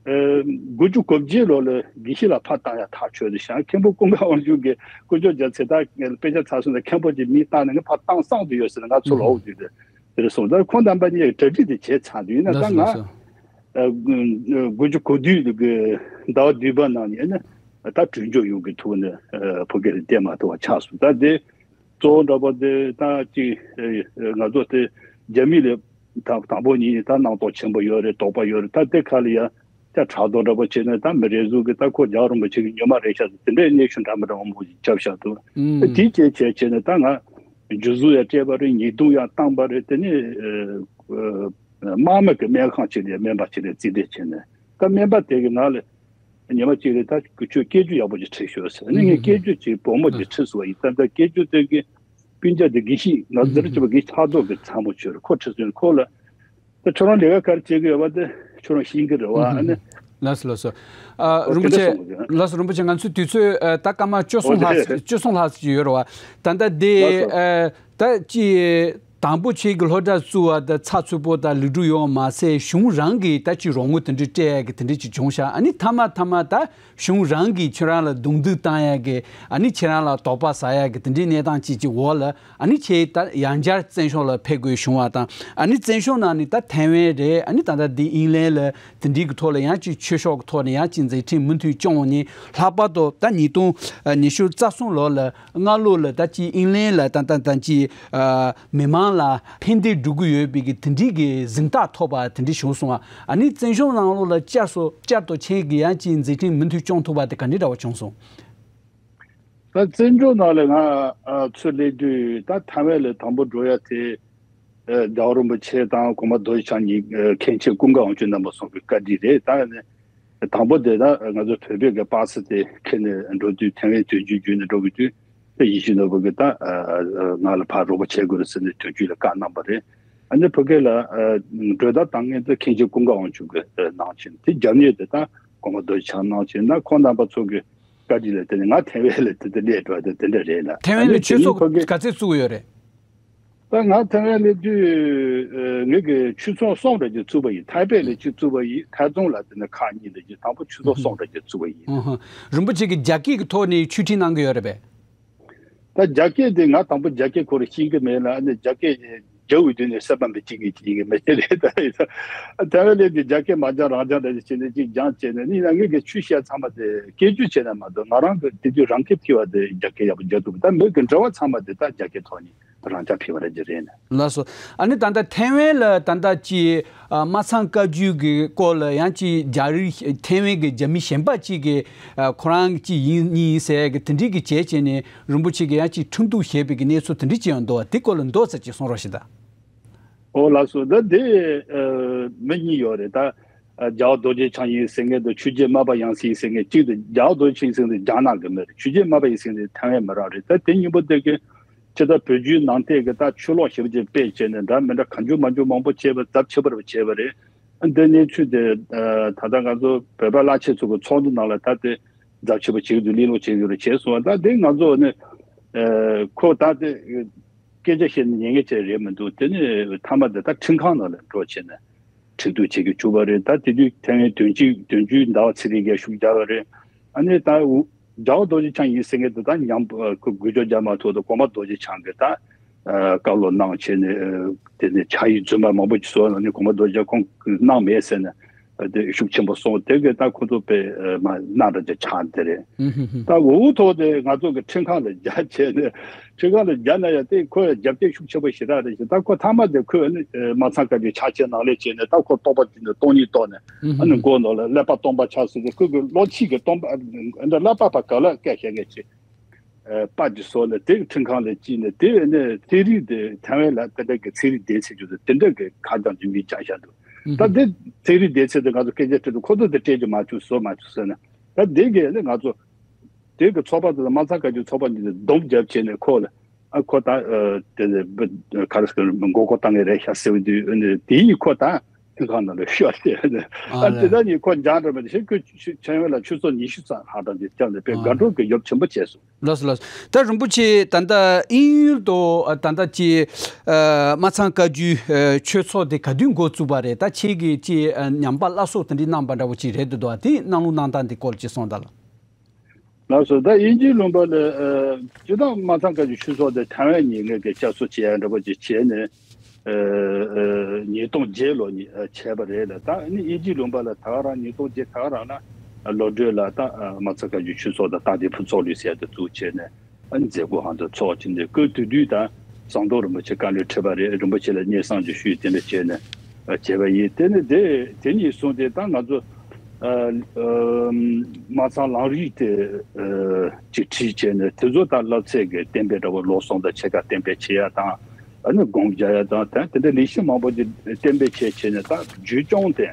ཨ་དགུ་བཅུ་གོ་བརྒྱད་ལོ་ལ་དགེ་བཤེས་ལགས་ཕར་བཏང་ཡག་ཐག་ཆོད་དེ་བཞག་མཁན་པོ་ཀུན་དགའ་དབང་ཕྱུག་གིས་སྐུ་ཞབས་རྒྱ་ཚེ་ད་དཔེ་ཆ་ཚར་སོང་ན་མཁན་པོ་གྱི་མི་བཏང་ནས་ངས་ཕར་བཏང་བསམ་དུ་ཡོད་ཟེར་ནས་ང་ཚོ་ལ་འོ་དུས་དེ་དེ་རེད་སོང་། ད་ཁོང་རྣམ་པ་གཉིས་ཀྱི་གྲ་སྒྲིག་དེ་བྱས་ཚར་དུས་ཡིན་ན་ད་ལགས་སོ་ང་ལགས་སོ། ཨ་དགུ་བཅུ་གོ་བདུན་གྱི་ཟླ་བ་བདུན་པ་ནང་ནས་ནི་ད་གྲོས་ཆོད་ཡོང་གི་ཐུག་ནས་ཨ་བོད་སྐད་ལ་བསྡད་མ་ཐུབ་པ་ཆགས་སོང་། ད་དེ་གཙོ་བོ་འདྲ་པོ་དེ་ད་ཅིག་ཨ་ང་ཚོ་དེ་རྒྱ་མི་ལ་ད་དང་པོ་ཉིད་ནས་ད་སྣང་དོགས་ཆེན་པོ་ཡོད་རེད། དོགས་པ་ཡོད་རེད། ད་དེ་ཁ་ལ་ཡ་ཅག་ཕྲག་དོག་འདྲ་པོ་བྱས་ནས་ད་མི་རེ་ཟུང་གིས་ད་ཁོ་རྒྱལ་བ་རིན་པོ་ཆེ་གི་སྨྱོན་མ་རེད་ཤག་ཟེར་དེ་འདྲའི་གནས་ཤུལ་འདྲ་མི་འདྲ་བ་མང་པོ་ཞིག་བརྒྱབ་བཞག་འདུག་ཨུམ། དེ་བྱས་བྱས་བྱས་ནས་ད་ང་འཇུ་བཟུང་ཡང་སྤྲད་པ་རེད། ཉེས་རྡུང་ཡང་བཏང་པ་རེད། དེ་ནས་ཨ་དམག་མི་གི་སྨན་ཁང་ཅིག་ནས་སྨན་པ་ཅིག་ནས་རྩིས་སྤྲད་བྱས་ནས་ད་སྨན་པ་དེ་གི་ང་ལ་ཉི་མ་གཅིག་རེ་ད་ཁྱོད་སྐད་ཅོར་ཡག་པོ་ཅིག་ཁྲིད་ཤོག་ཟེར། ཨ་ནི་ངས་སྐད་ཅོར་ཅིག་བུ་མོ་ཅིག་ཁྲིད་སོང་བ་ཡིན། ད་ལྟ་སྐད་ཅོར་དེ་གི་སྤུན་ཀྱག་དེ་དགེ་བཤེས་ང་ཚོ་འདིར་བྱེད་པ་དགེ་ཕྲག་དོག་གི་ཚ་མོ་ཆོད་རེད། ཁོ་ཁྲིད་སོང་ཁོ་ལ་ད་ཁྱོད་རང་ལས་ཀ་ག་རེ་བྱེད་ཀྱི་ཡོད་པ་དེ་ཁྱོད་རང་ཤེས་ཀྱི་རེད་བ། ཨ་ནི། ལགས་སོ་ལགས་སོ། ཨ་རིན་པོ་ཆེ། ལགས་སོ་རིན་པོ་ཆེ། ང་ཚོའི་དུས་ཚོད་ཨ་ད་སྐར་མ་བཅུ་གསུམ་ལྷག་བཅུ་གསུམ་ལྷག་ཅིག་ཡོད་རེད་བ། ད་ལྟ་དེ་ཨ་ད་ཅི་དང་པོ་ཁྱེད་ཀྱི་སློབ་གྲྭ་བཙུགས་པ་དང་ཚགས་ཚུད་པོ་དང་ལེགས་གྲུབ་ཡོང་བ་མ་ཟད་གཞུང་རང་གིས་ད་ཅི་རོགས་དངུལ་དེ་འདྲ་སྤྲད་ཡག་གི་དེ་འདྲ་ཅིག་བྱུང་ཤག་ཨ་ནི་མཐའ་མ་མཐའ་མ་ད་གཞུང་རང་གིས་ཁྱེད་རང་ལ་རྡུང་རྡེག་བཏང་ཡག་གི་ཨ་ནི་ཁྱེད་རང་ལ་དོགས་པ་ཟ་ཡག་གི་དེ་འདྲའི་གནས་སྟངས་ཅིག་ཅིག་འོག་ལ་ཨ་ནི་ཁྱེད་ད་ཡང་བསྐྱར་བཙན་བྱོལ་ལ་ཕེབས་དགོས་བྱུང་བ་དང་ཨ་ནི་བཙན་བྱོལ་ནང་ནས་ད་ཐའེ་ཝན་རེད། ཨ་ནི་ད་ལྟ་འདི་ཨིང་ལན་ལ་དེ་འདྲའི་གི་ཐོག་ལ་ཡང་ཅིག་ཆོས་ཕྱོགས་ཀྱི་ཐོག་ནས་ཡང་ཅིག་མཛད་འཕྲིན་མུ་མཐུད་སྐྱོང་ནས་ལྷག་པར་དུ་ད་ཉིས་སྟོང་ཉི་ཤུ་རྩ་གསུམ་ལོ་ལ་སྔ་ལོ་ལ་ད་ཅིག་ཨིང་ལན་ལ་ད་ད་ད་ཅིག་ཨ་མི་མང་ལ་ཕན་བདེ་སྒྲུབ་ཀྱི་ཡོད་པའི་གི་དེ་འདྲའི་གི་གཟེངས་རྟགས་ཐོབ་པ་དེ་འདྲ་བྱུང་སོང་བ། ཨ་ནི་བཙན་བྱོལ་ནང་ལོགས་ལ་བསྐྱར་སོ་བསྐྱར་དུ་ཁྱེད་ཀྱི་ཡང་ཅིག་མཛད་འཕྲིན་མུ་མཐུད་སྐྱོང་ཐུབ་པ་དེ་ག་འདྲ་འདྲ་བ་བྱུང་སོང་། ད་བཙན་བྱོལ་ནང་ལ་ང་ཨ་ཚུར་སླེབས་དུས་ད་ཐའེ་ཝན་ལ་དང་པོ་འགྲོ་ཡ་དེ་ཨ་རྒྱལ་བ་རིན་པོ་ཆེ་དང་གོང་མ་རྡོ་རྗེ་འཆང་གཉིས་ཨ་མཁན་ཆེན་ཀུན་དགའ་དབང་ཕྱུག་རྣམ་པ་གསུམ་གྱི་བཀའ་དྲིན་རེད། ད་ནི་དང་པོ་དེ་ད་ང་ཚོ་བོད་པའི་གི་པ་སེ་དེ་ཁྱེར་ནས་འགྲོ་དུས་ཐའེ་ཝན་དོན་གཅོད་བརྒྱུད་ནས་འགྲོ་གི་དུས་དེ་ཡིད་བཞིན་ནོར་བུ་གི་ད་ཨ་ཨ་ང་ལ་ཕར་རོགས་པ་བྱེད་དགོས་རེད་ཟེར་ནས་དོན་གཅོད་ལ་བཀའ་གནང་པ་རེད། ཨ་ནི་བོད་སྐད་ལ་ཨ་གྲོས་བསྡུར་བཏང་མཁན་དེ་མཁན་ཆེན་ཀུན་དགའ་དབང་ཕྱུག་གི་ཨ་གནང་བྱས་དེ་རྒྱབ་གཉེར་དེ་ད་གོང་མ་རྡོ་རྗེ་འཆང་གནང་བྱས་ན་ཁོང་རྣམ་པ་ཚོ་གི་བཀའ་དྲིན་ལ་བརྟེན་ནས་ང་ཐའེ་ཝན་ལ་དེ་དེ་སླེབས་འགྲོ་དེ་དེ་འདྲ་རེད་ལ། ཐའེ་ཝན་ལ་ཨ་ནི་ཆོས་དེ་ནས་ཚོགས་ཁོ་གི་ག་ཚད་བཙུགས་ཡོད་རེད། ད་ང་ཐའེ་ཝན་སླེབས་དུས་ཨ་ངེད་ཀྱི་ཆོས་ཚོགས་གསུམ་རེ་ཅིག་བཙུགས་པ་ཡིན། ཐའེ་པེ་ལ་གཅིག་བཙུགས་པ་ཡིན། ཐའེ་ཙུང་ལ་དེ་ནས་ཁག་གཉིས་རེ་ཅིག་དང་པོ་ཆོས་ཚོགས་གསུམ་རེ་ཅིག་བཙུགས་པ་ཡིན། ཨུ་ཧུ། རིན་པོ་ཆེ་གིས་རྒྱ་སྐད་ཀྱི་ཐོག་ནས་ཆོས་ཁྲིད་གནང་གི་ཡོད་རེད་པས། ད་རྒྱ་སྐད་དེ་ང་དང་པོ་རྒྱ་སྐད་ཁོ་རང་ཤེས་ཀྱི་མེད་ལ། ཨ་ནི་རྒྱ་སྐད་རྒྱ་འོས་བསྡུ་ནས་སེ་པན་པའི་གཅིག་གིས་ཤེས་ཀྱི་མེད་རེད། ད་ཡིན་ད་ཐའེ་ཝན་ལ་དེ་རྒྱ་སྐད་མ་སྦྱང་རང་སྦྱང་རེད་བྱས་ནས་གཅིག་སྦྱང་བྱས་ནས་ནི་ཡིན་ན་ངེད་ཀྱི་ཆོས་བཤད་ཚང་མ་དེ་སྐད་སྒྱུར་བྱས་ནས་མ་གཏོགས་ང་རང་གི་དེ་དུས་རང་སྐད་ཐོས་པ་དེ་རྒྱ་སྐད་ཡག་པོ་རྒྱག་ཐུབ། ད་མི་གི་འབྲེལ་བ་ཚང་མ་དེ་ད་རྒྱ་སྐད་ཐོག་ནས་རང་སྦྱང་ཕེབས་པ་རེད་ཀྱི་རེད་ནས། ལགས་སོ། ཨ་ནི་ད་ལྟ་ཐའེ་ཝན་ལ་ད་ལྟ་ཅི་ཨ་སྨར་ཚང་བཀའ་བརྒྱུད་ཀྱི་སྐོར་ལ་ཡང་ཅི་རྒྱ་རིགས་ཐའེ་ཝན་གྱི་རྒྱ་མི་གཞན་པ་ཅིག་གིས་ཨ་ཁོ་རང་ཅི་ཡིན་གཉིས་ཡིན་ཟེར་གི་དེ་འདྲའི་གི་བྱས་བྱས་ནས་རིན་པོ་ཆེ་གིས་ཡང་ཅི་ཁྲིམས་གཏུག་བྱས་པའི་གི་གནས་ཚུལ་དེ་འདྲ་ཅི་ཡང་འདུག་བ། དེ་སྐོར་ལ་མདོ་ཙམ་ཅིག་གསུང་རོགས་ཞེས་ད། ཨོ་ལགས་སོ། ད་དེ་ཨ་མི་གཉིས་ཡོད་རེད་ད། ཨ་རྒྱལ་བ་རྡོ་རྗེ་འཆང་ཡིན་ཟེར་མཁན་དང་ཆོས་རྒྱལ་སྨྲ་བ་ཡང་སྲིད་ཡིན་ཟེར་མཁན་གཅིག་དང་། རྒྱལ་བ་རྡོ་རྗེ་འཆང་ཡིན་ཟེར་མཁན་དེ་རྒྱ་ནག་གི་མི་རེད། ཆོས་རྒྱལ་སྨྲ་བ་ཡིན་ཟེར་མཁན་དེ་ཐའེ་ཝན་མི་རང་རེད། ད་དེ་གཉིས་པོ་དེ་གི་ཇི་ལྟར་བོད་བརྒྱུད་ནང་བསྟན་གྱི་ད་ཆོས་ལོག་ཞེ་པོ་ཅིག་སྤེལ་བྱས་ནས་འདྲ་མི་འདྲ་གང་བྱུང་མང་བྱུང་མང་པོ་བྱས་པ་ཚབས་ཆེ་བ་རེ་བྱས་པ་རེད། འདི་གནས་ཚུལ་དེ་ད་ལྟ་ང་ཚོ་བོད་པ་བླ་ཆེན་ཚོ་གི་ཚོགས་འདུ་ནང་ལ་ད་དེ་ཚབས་ཆེ་བ་བྱེད་ཀྱི་འདུག་གླེང་སློང་བྱེད་ཀྱི་རེད་བྱས་སོང་བ། ད་དེ་ང་ཚོ་ནི་ཁོ་ད་དེ་སྐད་ཆ་བཤད་ན་ཉན་མཁན་ཅིག་རེད་མི་འདུག་དེ་ནི་མཐའ་མ་དེ་ད་ཁྲིམས་ཁང་ནང་ལ་འགྲོ་བྱས་ནས་ཁྲིམས་གཏུག་བྱེད་ཀྱི་བཅུག་པ་རེད། ད་དེ་དུས་ཐའེ་ཝན་དོན་གཅོད་དོན་གཅོད་ཟླ་བ་ཚེ་རིང་གིས་ཤུགས་རྒྱག་པ་རེད། ཨ་ནི་ད་རྒྱལ་བ་རྡོ་རྗེ་འཆང་ཡིན་ཟེར་མཁན་དེ་ད་ཉམས་ཁོ་འགུལ་སྐྱོད་རྒྱག་མ་ཐུབ་དུས་གོང་མ་རྡོ་རྗེ་འཆང་གིས་ད་བཀའ་སློབ་གནང་བྱས་ནས་དེ་ནས་ཕྱག་ཡིག་རྫུན་མ་མང་པོ་ཅིག་བཟོས་ནས་གོང་མ་རྡོ་རྗེ་འཆང་ཁོང་གིས་གནང་མེད་ཟེར་ནས་དེ་ཤུགས་ཆེན་པོ་སོང་། དེ་གིས་ད་ཁོ་ཚོ་དཔེ་མ་གནང་འདྲ་ཅིག་ཆགས་དེ་རེད། ད་འུ་ཐོག་དེ་ང་ཚོ་གི་ཁྲིམས་ཁང་ལ་རྒྱ་བྱས་ནས་ཁྲིམས་ཁང་ལ་རྒྱ་ན་ཡང་དེ་ཁོ་རྒྱབ་སྐྱོར་ཤུགས་ཆེན་པོ་ཞེ་དྲག་རེད་ཞེས། ད་ཁོ་མཐའ་མ་དེ་ཁོས་ནི་མ་ཚང་བཀའ་བརྒྱུད་ཕྱག་ཕྱིད་གནང་ལེ་བྱས་ནས་ད་ཁོ་སྟོང་པ་བརྒྱུད་ནས་སྟོང་ཉིད་རྟོགས་ནས་ཨ་ནི་མགོ་ནོར་ལ་ཀླད་པ་སྟོང་པ་ཆགས་ཟེར་ཏེ་ཁོ་གི་བློ་ཕྱིས་ཀྱི་སྟོང་པ་འདྲ་ཀླད་པ་ཕར་ག་ལ་བཀལ་བཞག་མཁན་ཅིག་ཨ་པ་ཅིག་བཟོས་ནས་དེ་གི་ཁྲིམས་ཁང་ལ་བསྐྱལ་ནས་དེ་ནས་ཚན་རིག་དེ་ཐའེ་ཝན་ལ་དེ་འདྲ་གི་ཚན་རིག་སྡེ་ཚན་ཅིག་དེ་འདྲ་གི་ཁ་བྱང་ཅིག་མི་བྱ་བཞག་འདུག་ད་དེ་ཚན་རིག་སྡེ་ཚན་དེ་ང་ཚོ་སྐད་ཆ་དྲིས་དུས་ཁོ་ཚོ་དེ་སྤྲད་རྒྱུ་མ་བྱུང་བཟོ་མ་བྱུང་ཟེར་ནས། ད་དེ་གི་ནི་ང་ཚོ་དེ་གི་ཚོགས་པ་དེ་ལ་མ་ཚང་བཀའ་བརྒྱུད་ཚོགས་པ་གཉིས་དེ་སྡོམ་རྒྱབ་བྱས་ནས་ཁོ་ལ་ཨ་ཁོ་ད་ཨ་དེ་ནས་ག་རེ་ཟེར་མགོ་སྐོར་བཏང་གི་རེད་ཤག་ཟེར་བ་དུས་ཨ་ནི་དེ་ཡིས་ཁོ་ད། ཁང་ནང་ལ་ཤོར་ཏེ། ཨ་ཨ་དེ་ལས་ད་ནི་ཁོ་འཇང་འདྲ་མ་དེ་ཤེས་ཁོས་ཆུ་ཆུ་ཆེན་ཡོད་ལ་ཆུ་ཚོད་ཉི་ཤུ་ཙམ་ལྷག་གྲངས་ཀྱི་སྐབས་ནས་དཔེ་ཨ་དགའ་སྤྲོ་གི་ཡོབ་ཆེན་པོ་བྱས་སོང་། ལགས་སོ་ལགས་སོ། ད་རིན་པོ་ཆེ་ད་ལྟ་དབྱིན་ཡུལ་དུ་ད་ལྟ་ཅི་སྨར་ཚང་བཀའ་བརྒྱུད་ཆོས་ཚོགས་དེ་ག་དུས་འགོ་བཙུགས་པ་རེད། ད་ཁྱེད་ཀྱིས་ཅི་ཉམས་པ་སླར་གསོ་དེ་འདྲའི་གནང་པ་འདྲ་བོ་ཅིག་རེད་འདུག་ད་དེ་གནང་ལུགས་གནང་སྟངས་དེ་སྐོར་ཅིག་གསུངས་དང་། ལགས་སོ། ད་དབྱིན་ཇིའི་ལུང་པ་ལ་ཨ་སྤྱིར་བཏང་སྨར་ཚང་བཀའ་བརྒྱུད་ཆོས་ཚོགས་དེ་ཐའེ་ཝན་ཉིད་ངོས་ཀྱི་བསྐྱར་གསོ་བྱེད་ཡ་འདྲ་པོ་ཅིག་བྱས་ནས་ཨ་ཨ་ཉིས་སྟོང་བརྒྱད་ལོ་ནས་ཨ་བྱས་པ་རེད་ལ། ད་ནི་དབྱིན་ཇིའི་ལུང་པ་ལ་ད་ག་རང་ཉིས་སྟོང་བརྒྱད་ད་ག་རང་ལ་ཨ་བློ་གྲོས་ལ་ད་ཨ་སྨར་ཚང་བཀའ་བརྒྱུད་ཆོས་ཚོགས་དང་སྟག་ལྡན་ཕུན་ཚོགས་གླིང་ཟེར་ཡ་དེ་བཙུགས་བྱས་ནས་ཨ་ནི་མཛད་སྒོ་ཧང་དུ་ཚོགས་བྱས་ནས་སྐབས་དེ་དུས་ད་ཟམ་གདོང་རིན་པོ་ཆེ་བཀའ་བློན་ཁྲི་པ་རེད། རིན་པོ་ཆེ་ལ་སྙན་སེང་ཅིག་ཞུས་དེ་འདྲ་བྱས་ནས་ཨ་བྱས་པ་ཡིན། དེ་ནི་དེ་དེ་ནས་བཟུང་སྟེ་ད་ང་ཚོ་ཨ་ཨ་སྨར་ཚང་ལམ་རིམ་དེ་ཨ་ཅིག་ཁྲིད་བྱས་ནས་དེ་ཚོ་ད་བསླབ་ཚད་ཀྱི་གཏན་འབེབས་འདྲ་བོ་ལོ་གསུམ་དང་ཕྱེད་ཀ་གཏན་འབེབས་བྱེད་ཡ་དང་ཨ་ནི་སྒོམ་རྒྱག་ཡ་དང་ད་དེ་འདྲ་ལས་གཞི་མང་པོ་ཅིག་གཏན་འབེབས་བྱས་བྱས་ནས་ད་རྒྱུན་སྐྱོང་དེ་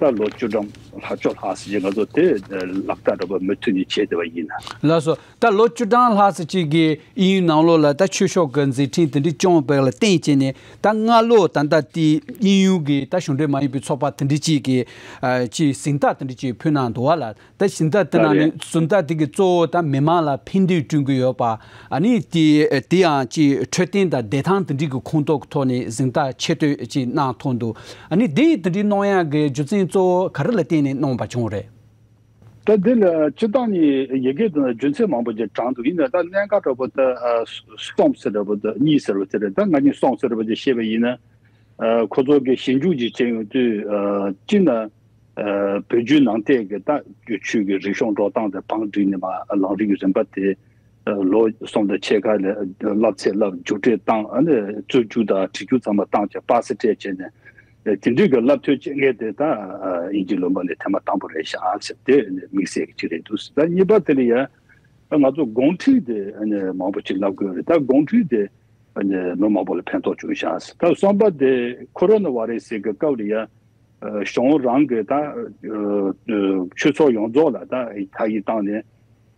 ད་ལོ་བཅུ་གྲངས་ལྷག་བཅུ་ལྷག་ཙམ་ཅིག་ང་ཚོ་དེ་ལག་བསྟར་འདྲ་བོ་མུ་མཐུད་ནས་བྱས་བསྡད་པ་ཡིན། ལགས་སོ། ད་ལོ་བཅུ་གྲངས་ལྷག་ཙམ་ཅིག་གི་དབྱིན་ཡུལ་ནང་ལོགས་ལ་ད་ཆོས་ཕྱོགས་ཀྱི་མཛད་འཕྲིན་དེ་འདྲ་བསྐྱངས་པ་ལ་བརྟེན་བྱས་ནས་ད་སྔ་ལོ་ད་ལྟ་དེ་དབྱིན་ཡུལ་གྱི་ད་གཞུང་འབྲེལ་མ་ཡིན་པའི་ཚོགས་པ་དེ་འདྲ་ཅིག་གི་ཨ་ཅིག་གཟེངས་རྟགས་དེ་འདྲ་ཅིག་ཕུལ་གནང་འདུག་བ་ལ། ད་གཟེངས་རྟགས་དེ་ནང་ནས་གཟེངས་རྟགས་དེ་གི་གཙོ་བོ་ད་མི་མང་ལ་ཕན་བདེ་བསྐྲུན་གྱི་ཡོད་པ། ཨ་ནི་དེ་དེ་ཡང་ཅིག་འཕྲོད་བསྟེན་དང་བདེ་ཐང་དེ་འདྲ་གི་ཁོངས་གཏོགས་ཀྱི་ཐོག་ནས་གཟེངས་རྟགས་ཆེ་བསྟོད་ཅིག་གནང་ཐོག་འདུག་ཨ་ནི་དེ་དེ་འདྲའི་གནང་ཡག་གི་རྒྱུ་མཚན་གཙོ་བོ་ག་རེ་ལ་བརྟེན་ནས་གནང་བ་བྱུང་རེད། ད་འདི་ལ་སྤྱིར་བཏང་ནི་ཡི་གེ་དང་རྒྱུ་མཚན་མང་པོ་ཅིག་དྲངས་འདུག་ཡིན་ན་ད་གནད་འགག་འདྲ་པོ་ད་ཨ་གསུམ་ཟེར་འདྲ་པོ་ད་གཉིས་ཟེར་བ་དེ་རེད། ད་ང་གཉིས་གསུམ་ཟེར་བ་ཅིག་བཤད་པ་ཡིན་ན་ཨ་ཁོ་ཚོ་གི་ཞིབ་འཇུག་ཅིག་བྱས་ཡོང་དུས་ཨ་གཅིག་ན་ཨ་བོད་བརྒྱུད་ནང་བསྟན་གྱི་ད་ཆོས་ཀྱི་རིག་གཞུང་འགྲོ་སྟངས་དང་བང་བསྒྲིགས་ནས་མ་ལམ་རིམ་གྱི་རིམ་པ་དེ་ལོ་གསུམ་དང་ཕྱེད་ཀ་ལ་བསླབ་ཚད་བསླབ་རྒྱུགས་སྤྲོད་བཏང་ཨ་ནི་རྩོད་རྒྱུགས་དང་བྲིས་རྒྱུགས་ཚང་མ་བཏང་བྱས་པ་སེ་སྤྲད་བྱས་ནས། དེ་འདྲའི་གི་བསླབ་ཐོན་བྱེད་མཁན་དེ་ད་དབྱིན་ཇིའི་ལུང་པ་ནས་ཐེངས་མ་དང་པོ་རེད་ཤག་ཟེར་དེ་དམིགས་བསལ་གྱི་ཅིག་རེད་འདུག་ད་གཉིས་པ་དེ་ལ་ཡ་ང་ཚོ་དགོང་ཁྲིད་དེ་མང་པོ་ཅིག་བསླབ་དགོས་རེད། ད་དགོང་ཁྲིད་དེ་མི་མང་པོ་ལ་ཕན་ཐོགས་བྱུང་ཤག་ད་གསུམ་པ་དེ་ཁོ་རོ་ན་བྷ་རེ་སི་གི་སྐབས་ལ་ཡ་གཞུང་རང་གི་ད་ཆོས་ཚོགས་ཡོངས་རྫོགས་ལ་ད་ཐག་ཡིག་བཏང་ནས།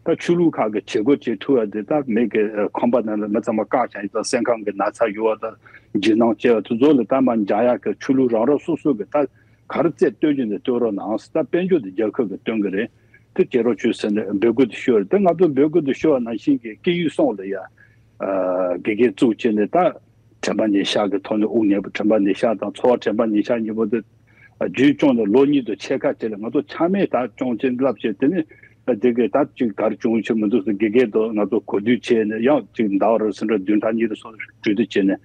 ད་ཆོས་ལུགས་ཁག་གི་བྱེད་སྒོ་བྱེད་ཐུབ་པ་དེ་ད་མི་གི་ཁང་པ་ནང་ལ་མི་ཚང་མ་བཀག་བཞག་ཡིན་ཙང་སེམས་ཁམས་ཀྱི་ན་ཚ་ཡོད་པ་དང་འཇིགས་སྣང་སྐྱེ་བ་དེ་ཚོ་ལ་ད་མ་འཇགས་ཡག་གི་ཆོས་ལུགས་རང་རང་སོ་སོ་གི་ད་ག་རེ་རྩལ་སྟོན་རྒྱུ་ནས་སྟོན་རོགས་གནང་། ད་དཔལ་འབྱོར་དེ་རྒྱལ་ཁབ་ཀྱིས་སྟོན་གི་རེད། དེ་བྱེད་རོགས་བྱོས་ཟེར་ནས་འབོད་སྐུལ་དེ་ཞུ་བ་རེད། དེ་ང་ཚོ་འབོད་སྐུལ་དེ་ཞུ་བ་ནང་བཞིན་གྱི་སྐད་ཡིག་གསུམ་ལ་ཡ་དགེ་རྒན་བཙུགས་བྱས་ནས་ད། དྲན་པ་ཉེར་བཞག་གི་ཐོག་ནས་དབུ་བརྙེས་པ། དྲན་པ་ཉེར་བཞག་དང་འཚོ་བ་དྲན་པ་ཉེར་བཞག་གཉིས་པོ་དེ་རྒྱུན་སྐྱོང་ནས་ལོ་གཉིས་དང་ཕྱེད་ཀ་ཅིག་ལ་ང་ཚོ་ཆ་མེད་ད་སྐྱོང་ཅིག་བསླབ་བྱས། དེ་ནས་དེ་གའི་ད་ཅིག་གར་བྱུང་ཆེ་མི་འདུག་ཟེར་དགེ་རྒན་དང་ང་ཚོ་གོ་བསྡུར་བྱས་ནས་ཡང་ཅིག་ཟླ་བ་རེ་ཟིན་འདྲ་བདུན་ཕྲག་གཉིས་རེ་སོགས་གྲོས་བསྡུར་བྱས་ནས་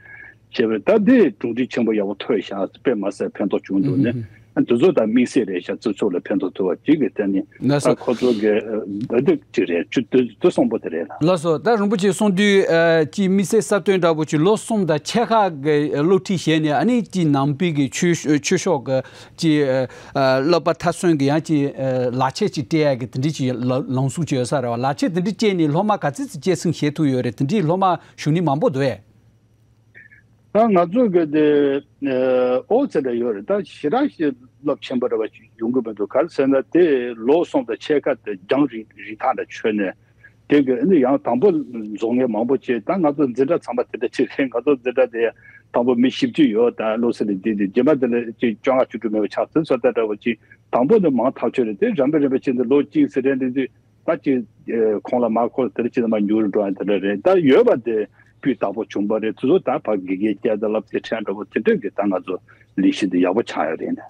བྱས་པས་ད་དེ་གྲུབ་འབྲས་ཆེན་པོ་ཡག་པོ་ཐོན་ཤག་དཔེ་མ་སྲིད་ཕན་ཐོགས་བྱུང་འདུག་ནས། དེ་ཚོ་ད་དམིགས་བསལ་རེད་ཤག་སྤྱི་ཚོགས་ལ་ཕན་ཐོགས་ཐུབ་པ་ཅིག་གི་ཐད་ནས་ལགས་ད་སོ། ཁོ་ཚོ་གི་འདི་ཅིག་རེད། ཅུ་དེ་དེ་གསུམ་པོ་དེ་རེད་ལ། ལགས་སོ། ད་རིན་པོ་ཆེ་གསུང་དུས་ཨ་ཅིག་དམིགས་བསལ་གསར་གཏོད་འདྲ་པོ་ཅིག་ལོ་གསུམ་དང་ཕྱེད་ཀ་གི་སློབ་ཁྲིད་བྱས་ནས་ཨ་ནི་ཅིག་ནང་པའི་གི་ཆོས་ཆོས་ཕྱོགས་གི་ཅིག་ཨ་བསླབ་པ་མཐར་སོན་གི་ཡང་ཅིག་ཨ་ལག་ཁྱེར་ཅིག་སྤྲད་ཡ་གི་དེ་འདྲའི་ཅིག་ལ་ལངས་གཟུགས་ཅིག་ཡོད་ས་རེད་བ། ལག་ཁྱེར་དེ་འདྲ་སྤྲད་ནས་སློབ་མ་ག་ཚོད་ཙམ་སྐྱེད་སྲིང་བྱེད་ཐུབ་ཡོད་རེད། དེ་འདྲའི་སློབ་མ་གཞུག་ནས་མང་པོ་འདུག་ཨེ། ད་ང་ཚོ་གི་དེ་ཨོ་ཙེ་འདྲ་ཡོད་རེད། ད་ཞེ་དྲག་ཞིག་རླབས་ཆེན་པོ་འདྲ་བ་ཞིག་ཡོང་གི་མི་འདུག་ག་རེ་ཟེར་ན་དེ་ལོ་གསུམ་དང་ཕྱེད་ཀ་དེ་རྒྱང་རིང་རིང་ཐག་འདྲ་ཆོད་ནས་དེ་གི་ཨ་ནི་ཡང་དང་པོ་རྫོགས་མཁན་མང་པོ་བྱས། ད་ང་ཚོ་འཛིན་གྲྭ་ཚང་མ་དེ་འདྲ་ཅིག་རེད། ང་ཚོ་འཛིན་གྲྭ་དེ་དང་པོ་མི་བཞི་བཅུ་ཡོད། ད་བློ་གསལ་ལ་བསྡད་དེ་རྗེས་མ་དེ་ལ་ཅིག་བཅོ་ལྔ་བཅུ་དྲུག་མེད་པ་ཆགས་ཚུལ་སོ་ལྟ་འདྲ་བ་ཅིག་དང་པོ་ནི་མང་ཐག་ཆོད་རེད། དེ་རིམ་པས་རིམ་པས་ཕྱིན་ཏེ་ལོ་གཅིག་ཙམ་རེ་འདྲ་དུས། ད་ཅིག་ཨེ་ཁོང་ལ་མ་ཁོ་དེར་ཅི་ལ་མ་འགྱུར་འགྲོ་ཡ་དེ་འདྲ་རེད། ད་ཡོད་པ་དེ་སྤུས་དག་པོ་བྱུང་པ་རེད། དེ་ཚོ་ད་ཕར་དགེ་རྒན་བསྐྱལ་དང་བསླབ་ཚན་ཁྲལ་འདྲ་པོ་དེ་འདྲ་གི་ད་ང་ཚོ་ལས་གཞི་འདི་ཡག་པོ་ཆགས་ཡོད་རེད་ནས།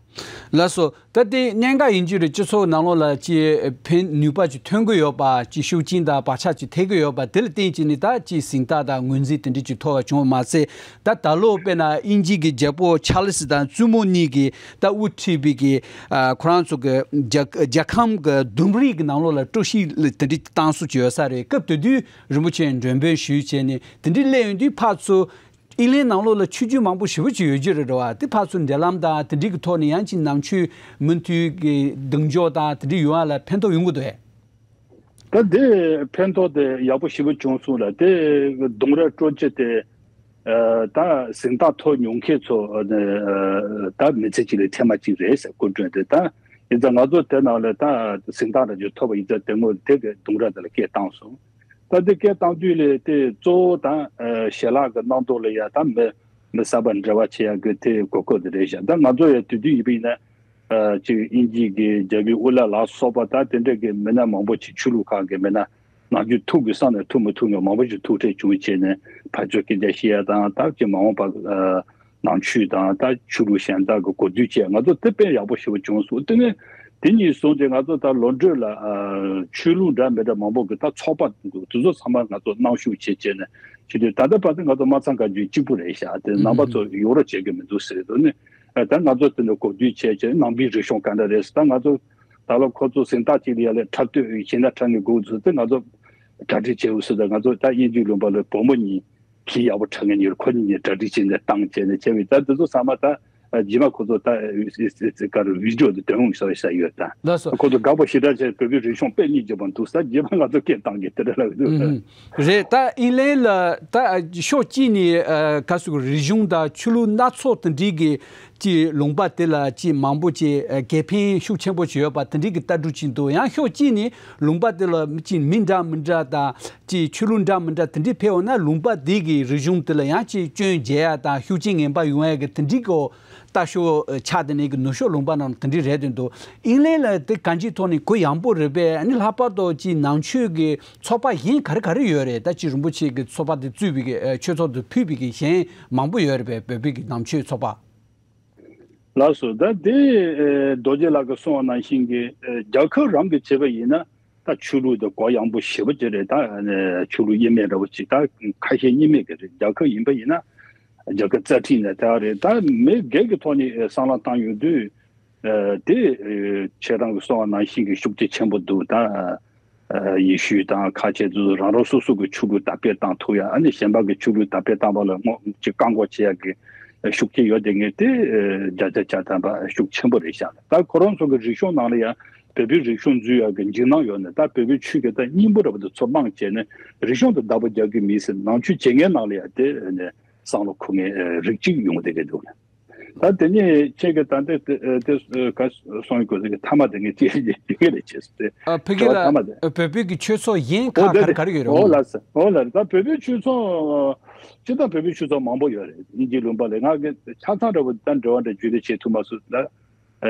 ལགས་སོ། ད་དེ་གནད་འགག་ཡིན་རྒྱུ་རེད། སྤྱི་ཚོགས་ནང་ལོགས་ལ་ཅིག་ཕན་ནུས་པ་ཅིག་ཐོན་གི་ཡོད་པ། ཅིག་ཤུགས་རྐྱེན་དང་བག་ཆགས་ཅིག་ཐེབས་གི་ཡོད་པ་དེ་ལ་བརྟེན་བྱས་ནས་ད་ཅིག་གཟེངས་རྟགས་དང་ངོས་འཛིན་དེ་འདྲ་ཅིག་ཐོབ་པ་བྱུང་བ་མ་ཟད། ད་ད་ལོ་དཔེར་ན་དབྱིན་ཇི་གི་རྒྱལ་པོ་ཆཱ་ལི་སི་དང་བཙུན་མོ་གཉིས་ཀྱིས་ད་དབུ་ཁྲིད་པའི་གི་ཨ་ཁོ་རང་ཚོ་གི་རྒྱལ་རྒྱལ་ཁམས་ཀྱི་ལྡུམ་རའི་གི་ནང་ལོགས་ལ་སྤྲོ་སྐྱིད་དེ་འདྲ་བཏང་སྲོལ་ཅིག་ཡོད་ས་རེད། སྐབས་དེ་དུས་རིན་པོ་ཆེ་མགྲོན་འབོད་ཞུས་བྱས་ནས་དེ་འདྲའི་སླེབས་ཡོང་དུས་ཕར་ཚུར་ཨིན་ལན་ནང་ལོགས་ལ་ཆོས་བརྒྱུད་མང་པོ་ཞེ་པོ་ཅིག་ཡོད་རྒྱུ་རེད་བ། དེ་ཕར་ཚུར་འབྲེལ་ལམ་དང་དེ་འདྲའི་གི་ཐོག་ནས་ཡང་ཅིག་ནང་ཆོས་མུ་མཐུད་ཀྱི་གདེང་འཇོག་དང་དེ་འདྲའི་ཡོང་བ་ལ་ཕན་ཐོགས་ཡོང་གི་འདུག་ཨེ། ད་དེ་ཕན་ཐོགས་དེ་ཡག་པོ་ཞེ་པོ་བྱུང་སོང་ལ། དེ་ལྡུམ་ར་སྤྲོ་སྐྱིད་དེ་ཨ་ད་གཟེངས་རྟགས་ཐོབ་མྱོང་མཁན་ཚོ་ཨ་ད་མི་ཚེ་གཅིག་ལ་ཐེངས་མ་གཅིག་རེད་ཟེར་སྐུ་མགྲོན་དེ། ད་ཡིན་ཙང་ང་ཚོ་དེ་ནང་ལ་ད་གཟེངས་རྟགས་འདྲ་ཅིག་ཐོབ་པ་ཡིན་ཙང་དེ་སྔོན་དེ་གི་ལྡུམ་ར་དེ་ལ་སྐད་བཏང་སོང་། ད་དེ་སྐད་བཏང་དུས་ལས་དེ་གཙོ་བོ་ད་ཨ་ཞལ་ལག་གི་གནང་དོགས་ལ་ཡ་ད་མི་ མི་གསར་པ་འབྲེལ་བ་བྱེད་ཡག་གི་དེ་དགོས་མཁོ་དེ་རེད་ཤག་ད་ང་ཚོ་ཡང་དེ་དུས་ཡིན་པ་ཡིན་ན་ཅིག་དབྱིན་ཇི་གི་རྒྱ་བོད་ཨུ་ལ་ལ་སོགས་པ་ད་དེ་འདྲ་གི་མི་སྣ་མང་པོ་ཅིག་ཆོས་ལུགས་ཁག་གི་མི་སྣ་ནམ་རྒྱུན་ཐུག་དགོས་བསམ་ནས་ཐུག་མི་ཐུབ་མཁན་མང་པོ་ཞིག་ཐུག་འཕྲད་བྱུང་བྱས་ནས་ཕར་ཚུར་སྐད་ཆ་བཤད་ཡ་དང་ད་ཅིག་མ་འོངས་པ་ནང་ཆོས་དང་ད་ཆོས་ལུགས་གཞན་དག་གི་གོ་བསྡུར་བྱས་ང་ཚོ་དེ་དཔེ་ཡག་པོ་ཞེ་པོ་བྱུང་སོང་། དེ་ནས་དེ་གཉིས་སོང་རྗེས་ང་ཚོ་ད་ལོ་འགྲོས་ལ་ཆོས་ལུགས་འདྲ་མི་འདྲ་མང་པོ་གི་ད་ཚོགས་པ་དེ་ཚོ་ཚང་མ་ང་ཚོ་གནང་ཤུགས་བྱས་བྱས་ནས་བྱེད་དུས་ད་ལྟ་བར་དུ་ང་ཚོ་སྨར་ཚང་བཀའ་བརྒྱུད་གཅིག་པུ་རེད་ཤག་དེ་རྣམ་པ་ཚོ་ཡོང་རོགས་བྱེད་གི་མི་འདུག་ཟེར་དུས་ནས་ད་ང་ཚོ་དེ་འདྲ་གོ་བསྡུར་བྱས་བྱས་ནང་པའི་རིག་གཞུང་ག་འདྲ་རེད་ཟེར་ད་ང་ཚོ་ད་ལོ་ཁོ་ཚོ་གཟེངས་རྟགས་གཅིག་ལ་ཡ་ལས་འཁྲབ་སྟོན་གཞན་དག་འཁྲབ་ངེས་དགོས་ཚུལ་དེ་ང་ཚོ་གྲ་སྒྲིག་བྱས་ཡོད་ཟེར་ད་ང་ཚོ་ད་དབྱིན་ཇིའི་ལུང་པ་ལ་བུ་མོ་གཉིས་གྱིས་ཡག་པོ་འཁྲབ་ངེས་ཉེར་ཁོ་གཉིས་གྲ་སྒྲིག་བྱས་ནས་བཏང་བྱས་ནས་བྱས་པའི་ད་དེ་ཚོ་ཚང་མ་ད་རྗེས་མ་ཁོ་ཚོ་ད་ག་རེ་བི་ཌིའོ་དེ་སྟོན་ཡོང་ས་ཡོད་ད། ལགས་སོ། ཁོ་ཚོ་དགའ་པོ་ཞེ་དྲག་བྱས་བོད་པའི་རིག་གཞུང་དཔེ་སྙིང་རྗེ་པོ་འདུག་ས་རྗེས་མ་ང་ཚོ་སྐད་བཏང་གི་དེ་འདྲ་ལབ་འདུག་ཨུ་ཧུམ། རེད། ད་ཨིན་ལན་ལ་ད་ཕྱོགས་གཅིག་ནས་ཨ་ག་ཟེར་རིག་གཞུང་དང་ཆོས་ལུགས་སྣ་ཚོགས་དེ་འདྲའི་གི་ཅིག་ལུང་པ་དེ་ལ་ཅིག་མང་པོ་ཅིག་ཨ་དགེ་ཕན་ཤུགས་ཆེན་པོ་ཅིག་ཡོད་པ་དེ་འདྲའི་གི་ལྟ་གྲུབ་ཅིག་འདུག་ཡང་ཕྱོགས་གཅིག་ནས་ལུང་པ་དེ་ལ་ཅིག་མི་འདྲ་མི་འདྲ་དང་ཅིག་ཆོས་ལུགས་འདྲ་མི་འདྲ་དེ་འདྲའི་ཕེབས་འོང་ན་ལུང་པ་དེ་གི་རིག་གཞུང་དེ་ལ་ཡང་ཅིག་སྐྱོན་འཇལ་ཡ་དང་ཤུགས་རྐྱེན་ངན་པ་ཡོང་ཡ་གི་དེ་འདྲའི་གི་ལྟ་ཕྱོགས་ཆགས་དེ་ནས་གི་ནུབ་ཕྱོགས་ལུང་པ་ནང་དེ་འདྲའི་རེད་དེ་འདུག་ཨིན་ལན་ལ་དེ་གང་ཅིའི་ཐོག་ནས་གུ་ཡངས་པོ་རེད་པས། ཨ་ནི་ལྷག་པར་དུ་ཅིག་ནང་ཆོས་ཀྱི་ཚོགས་པ་གཞན་ག་རེ་ག་རེ་ཡོད་རེད། ད་ཅིག་རིན་པོ་ཆེ་གི་ཚོགས་པ་དེ་གཙོས་པའི་གི་ཨ་ཆོས་ཚོགས་དེ་ཕུད་པའི་གི་གཞན་མང་པོ་ཡོད་རེད་པས། བོད་པའི་གི་ནང་ཆོས་ཚོགས་པ། ལགས་སོ། ད་དེ་ཨ་རྡོ་རྗེ་ལགས་ཀྱིས་གསུངས་པ་ནང་བཞིན་གྱི་ཨ་རྒྱལ་ཁབ་རང་གི་བྱས་པ་ཡིན་ན་ད་ཆོས་ལུགས་དེ་གུ་ཡངས་པོ་ཞེ་པོ་ཅིག་རེད། ད་ཨ་ཆོས་ལུགས་དབྱེ་མེད་འདྲ་བོ་ཅིག་ད་ཁ་ཤས་གཉིས་མེད་ཀྱི་རེད། རྒྱལ་ཁབ་ཡིན་པ་ཡིན་ན་རྒྱལ་ཁབ་རྩ་ཁྲིམས་ནས་ད་རེད། ད་མི་སྒེར་གྱི་ཐོག་ནས་བསམ་བློ་བཏང་ཡོང་དུས་ཨ་དེ་ཨ་ཁྱེད་རང་གིས་གསུངས་པ་ནང་བཞིན་གྱི་ཤུགས་རྐྱེན་ཆེན་པོ་འདུག་ད་ཨ་ཡེ་ཤུ་དང་ཁ་ཆེ་ཚོ་རང་རང་སོ་སོ་གི་ཆོས་ལུགས་དར་སྤེལ་བཏང་ཐུབ་ཡ། ཨ་ནི་གཞན་པ་གི་ཆོས་ལུགས་དར་སྤེལ་བཏང་བ་ལ་ངོ་ཅིག་བཀག་འགོག་བྱེད་ཡ་གི་ཤུགས་རྐྱེན་ཡོད་དེ་ངས་དེ་ཨ་བརྒྱ་ཆ་བརྒྱ་ཐམ་པ་ཤུགས་ཆེན་པོ་རེད་ཤག་ད་ཁོ་རང་ཚོ་གི་རིག་གཞུང་ནང་ལ་ཡང་བོད་པའི་རིག་གཞུང་འཛུལ་ཡ་གི་འཇིགས་སྣང་ཡོད་ནས་ད་བོད་པའི་ཆོས་ཀྱི་ད་སྙིང་པོ་འདྲ་བོ་དེ་ཚོ་མང་བྱས་ནས་རིག་གཞུང་དེ་བདག་པོ་རྒྱག་གི་མེད་ཟེར་ནང་ཆོས་བྱེད་མཁན་ནང་ལ་ཡང་དེ་ཨ་ནི་བསམ་བློ་འཁོར་མཁན་ཨ་རིགས་གཅིག་ཡོང་བསྡད་ཀྱི་འདུག་ད་དེ་ནས་ཁྱེད་ཀྱིས་ད་ལྟ་དེ་དེ་ག་གསུང་གི་དགོས་ཟེར་གི་མཐའ་མ་དེ་ངས་ཅི་ཡིན་གྱི་རེད་བྱས་སོང་སྟེ། ཨ་ཕ་གི་དྲི་བ་ལ་མཐའ་མ་དེ། ཨ་བོད་པའི་གི་ཆོས་ཚོགས་གཞན་ཨོ་ཁག་དེ་ག་རེ་དེ་ག་རེ་ཡོད་རེད། ཨོ་ལགས་སོ། ཨོ་ལགས་ད་བོད་པའི་ཆོས་ཚོགས་སྤྱིར་བཏང་བོད་པའི་ཆོས་ཚོགས་མང་པོ་ཡོད་རེད། དབྱིན་ཇིའི་ལུང་པ་ལ་ང་གི་ཆ་ཚང་འདྲ་བོ་ད་འབྲེལ་བ་འདྲ་བརྒྱུད་རེ་བྱེད་ཐུབ་མ་སོང་ད། ཨ་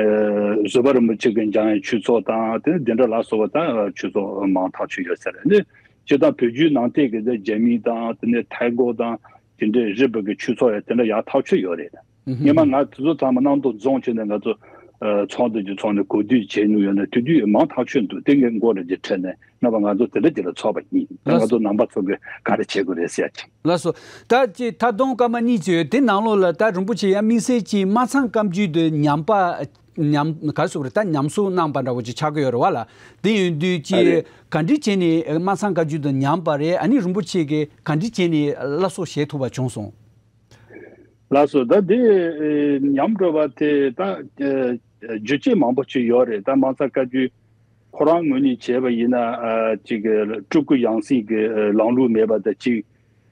བཟོད་པ་རིན་པོ་ཆེ་གི་འཇམ་དབྱངས་ཆོས་ཚོགས་དང་དེ་འདི་འདྲ་ལ་སོགས་པ་ད་ཆོས་ཚོགས་མང་ཐག་ཆོད་ཡོད་ས་རེད། ནི་སྤྱིར་བཏང་བོད་བརྒྱུད་ནང་བསྟན་གི་དེ་རྒྱ་མི་དང་དེ་ནས་ཐའི་གོ་དང་དེ་འདྲའི་རི་པ་གི་ཆོས་ཚོགས་ཡང་དེ་འདྲ་ཡག་ཐག་ཆོད་ཡོད་རེད། སྔོན་མ་ང་དེ་ཚོ་ཚང་མ་གནམ་སྟོང་རྫོང་བྱས་ནས་ང་ཚོ་ཨ་ཚོགས་འདུ་གྱི་ཚོགས་ནས་གོ་བསྡུར་བྱས་མྱོང་ཡོད་ན་དེ་དུས་མང་ཐག་ཆོད་འདུག་དེ་ངས་མགོ་ལ་ཅིག་ཁྲིད་ནས་རྣམ་པ་ང་ཚོ་དེ་འདྲ་ཅིག་ལ་ཚོགས་པ་ཡིན། ད་ང་ཚོ་ནང་པ་ཚོ་གི་ག་རེ་བྱེད་དགོས་རེད་ཟེར་ཡ་ཅིག་ལགས་སོ། ད་ཅིག་ད་དུང་སྐར་མ་གཉིས་ཅིག་ཡོད། དེ་ནང་ལོགས་ལ་ད་རིན་པོ་ཆེ་ཡང་དམིགས་བསལ་གྱིས་སྨར་ཚང་བཀའ་བརྒྱུད་དུ་ཉམས་པ་ཉམས་ག་རེ་ཟེར་དགོས་རེད། ད་ཉམས་གསོ་གནང་པ་འདྲ་བོ་ཅིག་ཆགས་ཀྱི་ཡོད་རེད་བ་ལ། དེ་ཡིན་དུས་ཨ་ཅིག་རེད། ག་འདྲ་བྱས་ནས་སྨར་ཚང་བཀའ་བརྒྱུད་དུ་ཉམས་པ་རེད། ཨ་ནི་རིན་པོ་ཆེ་གིས་ག་འདྲ་བྱས་ནས་སླར་གསོ་བྱེད་ཐུབ་པ་བྱུང་སོང་། ལགས་སོ། ད་དེ་ཨེ་ཉམས་འགྲོ་བ་དེ་ད་ཨེ་རྒྱུ་རྐྱེན་མང་པོ་ཅིག་ཡོད་རེད། ད་སྨར་ཚང་བཀའ་བརྒྱུད་ཁོ་རང་ངོས་ནས་བྱས་པ་ཡིན་ན་ཨ་ཅིག་སྤྲུལ་སྐུ་ཡང་སྲིད་ཀྱི་ཨེ་ལམ་ལུགས་མེད་པ་དང་གཅིག་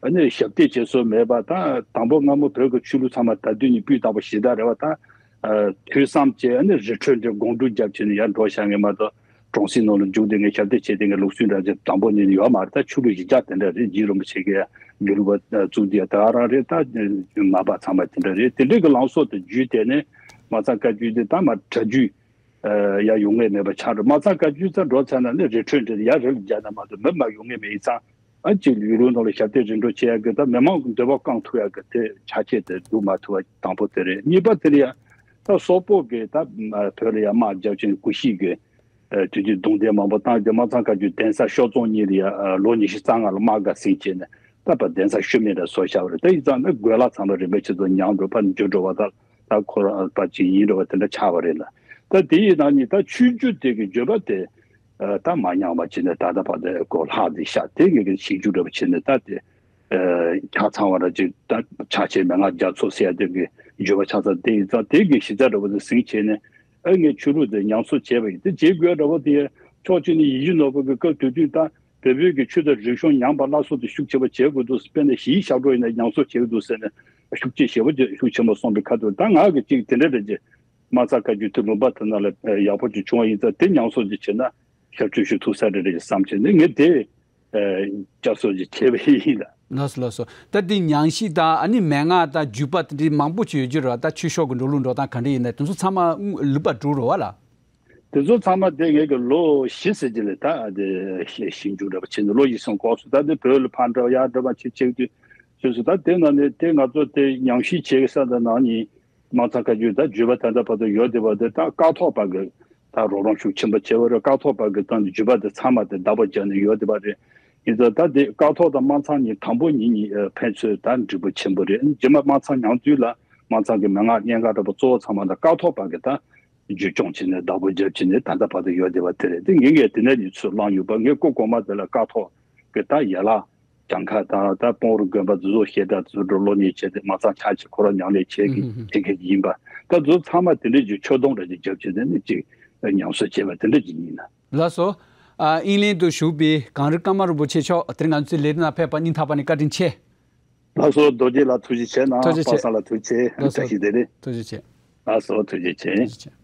ཨ་ནི་ཞབས་བརྟན་བྱེད་སྲོལ་མེད་པ་དང་དང་པོ་སྔ་མོ་བོད་ཀྱི་ཆོས་ལུགས་ཚང་མ་ད་དུས་ནས་སྤུས་དག་པོ་ཞེ་དྲག་རེད་བ། ད་ཨ་ཐོས་བསམ་བྱས་ཨ་ནི་རི་ཁྲོད་འདྲ་སྒོམ་སྒྲུབ་རྒྱབ་བྱས་ནས་ཡར་འགྲོ་བཞག་མཁན་མ་གཏོགས་གྲོང་གསེབ་ནང་ལ་རྒྱུགས་བསྡད་མཁན་ཞབས་བརྟན་བྱས་བསྡད་མཁན་ལུགས་སྲོལ་འདྲ་ཅིག་དང་པོ་ནས་ཡོད་མ་རེད། ད་ཆོས་ལུགས་གཞི་རྒྱ་དེ་འདྲ་རེད། རྗེ་རིན་པོ་ཆེ་གིས་དགེ་ལུགས་པ་བཙུགས་དེ་ད་ག་རང་རེད། ད་མར་པ་ཚང་མ་དེ་འདྲ་རེད། དེ་འདྲའི་གི་ལངས་ཕྱོགས་དེ་བརྒྱུད་དེ་ནས་སྨར་ཚང་བཀའ་བརྒྱུད་དེ་ད་མར་གྲ་རྒྱུས་ཡར་ཡོང་ངེས་མེད་པ་ཆགས་འགྲོ། སྨར་ཚང་བཀའ་བརྒྱུད་རྩ་འགྲོ་ཚར་ན་ནི་རི་ཁྲོད་འདྲ་ཡར་རི་ལ་རྒྱག་ན་མ་གཏོགས་མི་མར་ཡོང་ངེས་མེད་ཙང་། ཨ་ཅིག་ཡུལ་ལུང་ནང་ལ་ཞབས་བརྟན་རིམ་གྲོ་བྱེད་ཡག་གི་ད་མི་མང་གི་འདོད་པ་བསྐང་ཐུབ་ཡག་གི་དེ་ཆ་རྐྱེན་དེ་བསྒྲུབ་མ་ཐུབ་པ་དང་པོ་དེ་རེད། གཉིས་པ་དེ་ལ་ཡང་ད་སོག་པོ་གིས་ད་བོད་ལ་ཡང་དམག་རྒྱབ་ཕྱིན་སྐུ་ཞིག་གི་དུས་ཚོད་རྡུང་རྡེག་མང་པོ་བཏང་རྗེས་སྨར་ཚང་བཀའ་བརྒྱུད་གདན་ས་ཤོ་རྫོང་གཉིས་ལ་ཡང་ལོ་ཉི་ཤུ་རྩ་ལྔ་ལ་དམག་སྒར་ཟིན་བྱས་ནས་ད་ཕར་གདན་ས་ཤུལ་མེད་འདྲ་བཟོ་བཞག་པ་རེད། ད་ཡིན་ཙང་ནི་དགོན་ལག་ཚང་མ་རིམ་པས་ཆུ་ཚོད་ཉམས་འགྲོ་ཕར་འགྱུར་འགྲོ་བ་ད་ད་ཁོ་རང་པ་ཅིག་ཡིན་འགྲོ་བ་དེ་འདྲ་ཆགས་པ་རེད་ལ། ད་དེ་ཡི་ནང་ནས་ད་ཆོས་བརྒྱུད་དེ་གི་བརྗོད་པ་དེ་ད་མ་ཉམས་པ་བྱས་ནས་ད་ལྟ་བར་དུ་གོ་ལྷག་དེ་ཤག་དེ་གི་གི་ཞིབ་འཇུག་འདྲ་བ་བྱས་ནས་ད་དེ་ཆ་ཚང་བ་ར་ཅིག་ད་ཆ་ཆེ་མན་ངག་རྒྱ་མཚོ་ཟེར་ཡ་དེ་གི་བརྗོད་པ་ཆ་ཚང་དེ་ཡིན་ཙང་དེ་གི་གཞི་རྩ་འདྲ་བ་དེ་ཟིན་བྱས་ནས་ཨ་ངས་ཆོས་ལུགས་དེ་ཉམས་གསོ་བྱས་པ་ཡིན། དེ་བྱེད་དགོས་འདྲ་བ་དེ་ཕྱོགས་གཅིག་ནས་ཡིད་བཞིན་ནོར་བུ་གི་སྐབས་དེ་དུས་ད་བོད་བོད་ཀྱི་ཆོས་དང་རིག་གཞུང་ཉམས་པ་སླར་གསོ་དེ་ཤུགས་ཆེ་བ་བྱེད་དགོས་འདུག་དཔེར་ན་ཞི་བའི་ཞབས་བྲོ་ཡིན་ན་ཉམས་གསོ་བྱེད་དགོས་འདུག་ཟེར་ནས་ཤུགས་ཆེ་ཞེ་པོ་ཅིག་ཤུགས་ཆེན་པོ་གསུངས་པའི་ཁ་ཐུག་ད་ང་གི་ཅིག་དེ་འདྲ་རེད་ཅེས་སྨར་ཚང་བཀའ་བརྒྱུད་དེ་ལུང་པ་དེ་ནང་ལ་ཡག་པོ་ཅིག་བྱུང་བ་ཡིན་ཙང་དེ་ཉམས་གསོ་ཅིག་བྱས་ན་ཞབས་ཕྱི་ཞུ་ཐུབ་ས་རེད་རེད་བསམ་བྱས་ནས་ངས་དེ་བསྐྱར་གསོ་ཅིག་བྱས་པ་ཡིན་ལ། ལགས་སོ་ལགས་སོ། ད་འདི་ཉམས་ཞིབ་དང་ཨ་ནི་མན་ངག་དང་བརྒྱུད་པ་དེ་འདྲའི་མང་པོ་ཅིག་ཡོད་རྒྱུ་རེད་བ། ད་ཆོས་ཕྱོགས་ཀྱི་འགྲོ་ལུགས་འགྲོ་སྟངས་ག་འདྲ་ཡིན་ན་དེ་ཚོ་ཚང་མ་ལུས་པ་གྲུབ་རེད་བ་ལ། དེ་ཚོ་ཚང་མ་དེ་ངེད་ཀྱི་ལོ་བཞི་ཟེར་གྱི་ལས་ད་དེ་ཞིབ་འཇུག་འདྲ་པོ་བྱས་ནས་ལོ་བཞི་སོང་གོ་སོང་། ད་དེ་བོད་ལ་ཕར་འགྲོ་ཡར་འགྲོ་པ་ཆེ་ཆེ་དུས་སོ་སོ་ད་དེ་ནང་ནས་དེ་ང་ཚོ་དེ་ཉམས་ཞིབ་བྱེད་ཀྱི་ས་དང་ནང་ནས་མང་ཚང་བཀའ་བརྒྱུད་ད་བརྒྱུད་པ་ད་ལྟ་བར་དུ་ཡོད་བསྡད་པ་དེ་ད་ཀཿཐོག་པ་གི་ད་རོགས་རམ་ཤུགས་ཆེན་པོ་བྱས་པ་རེད། ཀཿཐོག་པ་གི་ད་བརྒྱུད་པ་དེ་ཚང་མ་དེ་བདག་པོ་བརྒྱབ་ནས་ཡོད་བསྡད་པ་རེད། ཡིན་ཙང་ད་དེ་ཀཿཐོག་དང་མང་ཚང་གཉིས་དང་པོ་གཉིས་གཉིས་ཕན་ཚུན་ད་འགྲིག་པོ་ཆེན་པོ་རེད། རྗེས་མ་མང་ཚང་ཉམས་དུས་ལ་མང་ཚང་གི་མན་ངག་གཉན་ཁ་འདྲ་པོ་གཙོ་བོ་ཚང་མ་ད་ཀཿཐོག་པ་གི་ད་བརྒྱུད་སྐྱོང་བྱས་ནས་བདག་པོ་བརྒྱབ་བྱས་ནས་ད་ལྟ་བར་དུ་ཡོད་བསྡད་པ་དེ་རེད། དེ་ངེད་ཀྱིས་དེ་ནས་ནས་ཚུར་བླངས་ཡོད་པ། ངས་སྐུ་གོང་མ་དེ་ལ་ཀཿཐོག་གི་ད་ཡན་ལག་གྱངས་ཁ་དང་ད་སྤོང་རུ་དགོན་པ་དེ་ཚོ་བཤད་གྲྭ་དེ་ཚོ་འགྲོ་སློབ་གཉེར་བྱས་ཏེ་མང་ཚང་ཆ་ཆེ་ཁོ་རང་ཉམས་ལེན་བྱེད་ཀྱི་བྱེད་མཁན་ཡིན་པ། ད་དེ་ཚོ་ཚང་མ་དེ་འདྲ་ཅིག་ཆོད་སྡོམ་འདྲ་ཅིག་བརྒྱབ་བྱས་ཏེ་ནི་ཅིག་ཉམས་གསོ་བྱས་པ་དེ་འདྲ་ཅིག་ཡིན་ན། ལགས་སོ། ཨ་ཨིང་ལན་དུ་བཞུགས་པའི་གངས་རི་ཀརྨ་རིན་པོ་ཆེ་མཆོག་དེ་རིང་ང་ཚོའི་ལས་རིམ་ནང་ཕེབས་པར་སྙིང་ཐག་པ་ནས་བཀའ་དྲིན་ཆེ། ལགས་སོ། རྡོ་རྗེ་ལགས་ཐུགས་རྗེ་ཆེ་གནང་། ཐུགས་རྗེ་ཆེ། པ་སངས་ལགས་ཐུགས་རྗེ་ཆེ། ལགས་སོ། བཀྲ་ཤིས་བདེ་ལེགས། ཐུགས་རྗེ་ཆེ། ལགས་སོ། ཐུགས་རྗེ་ཆེ། ཐུགས་རྗེ་ཆེ།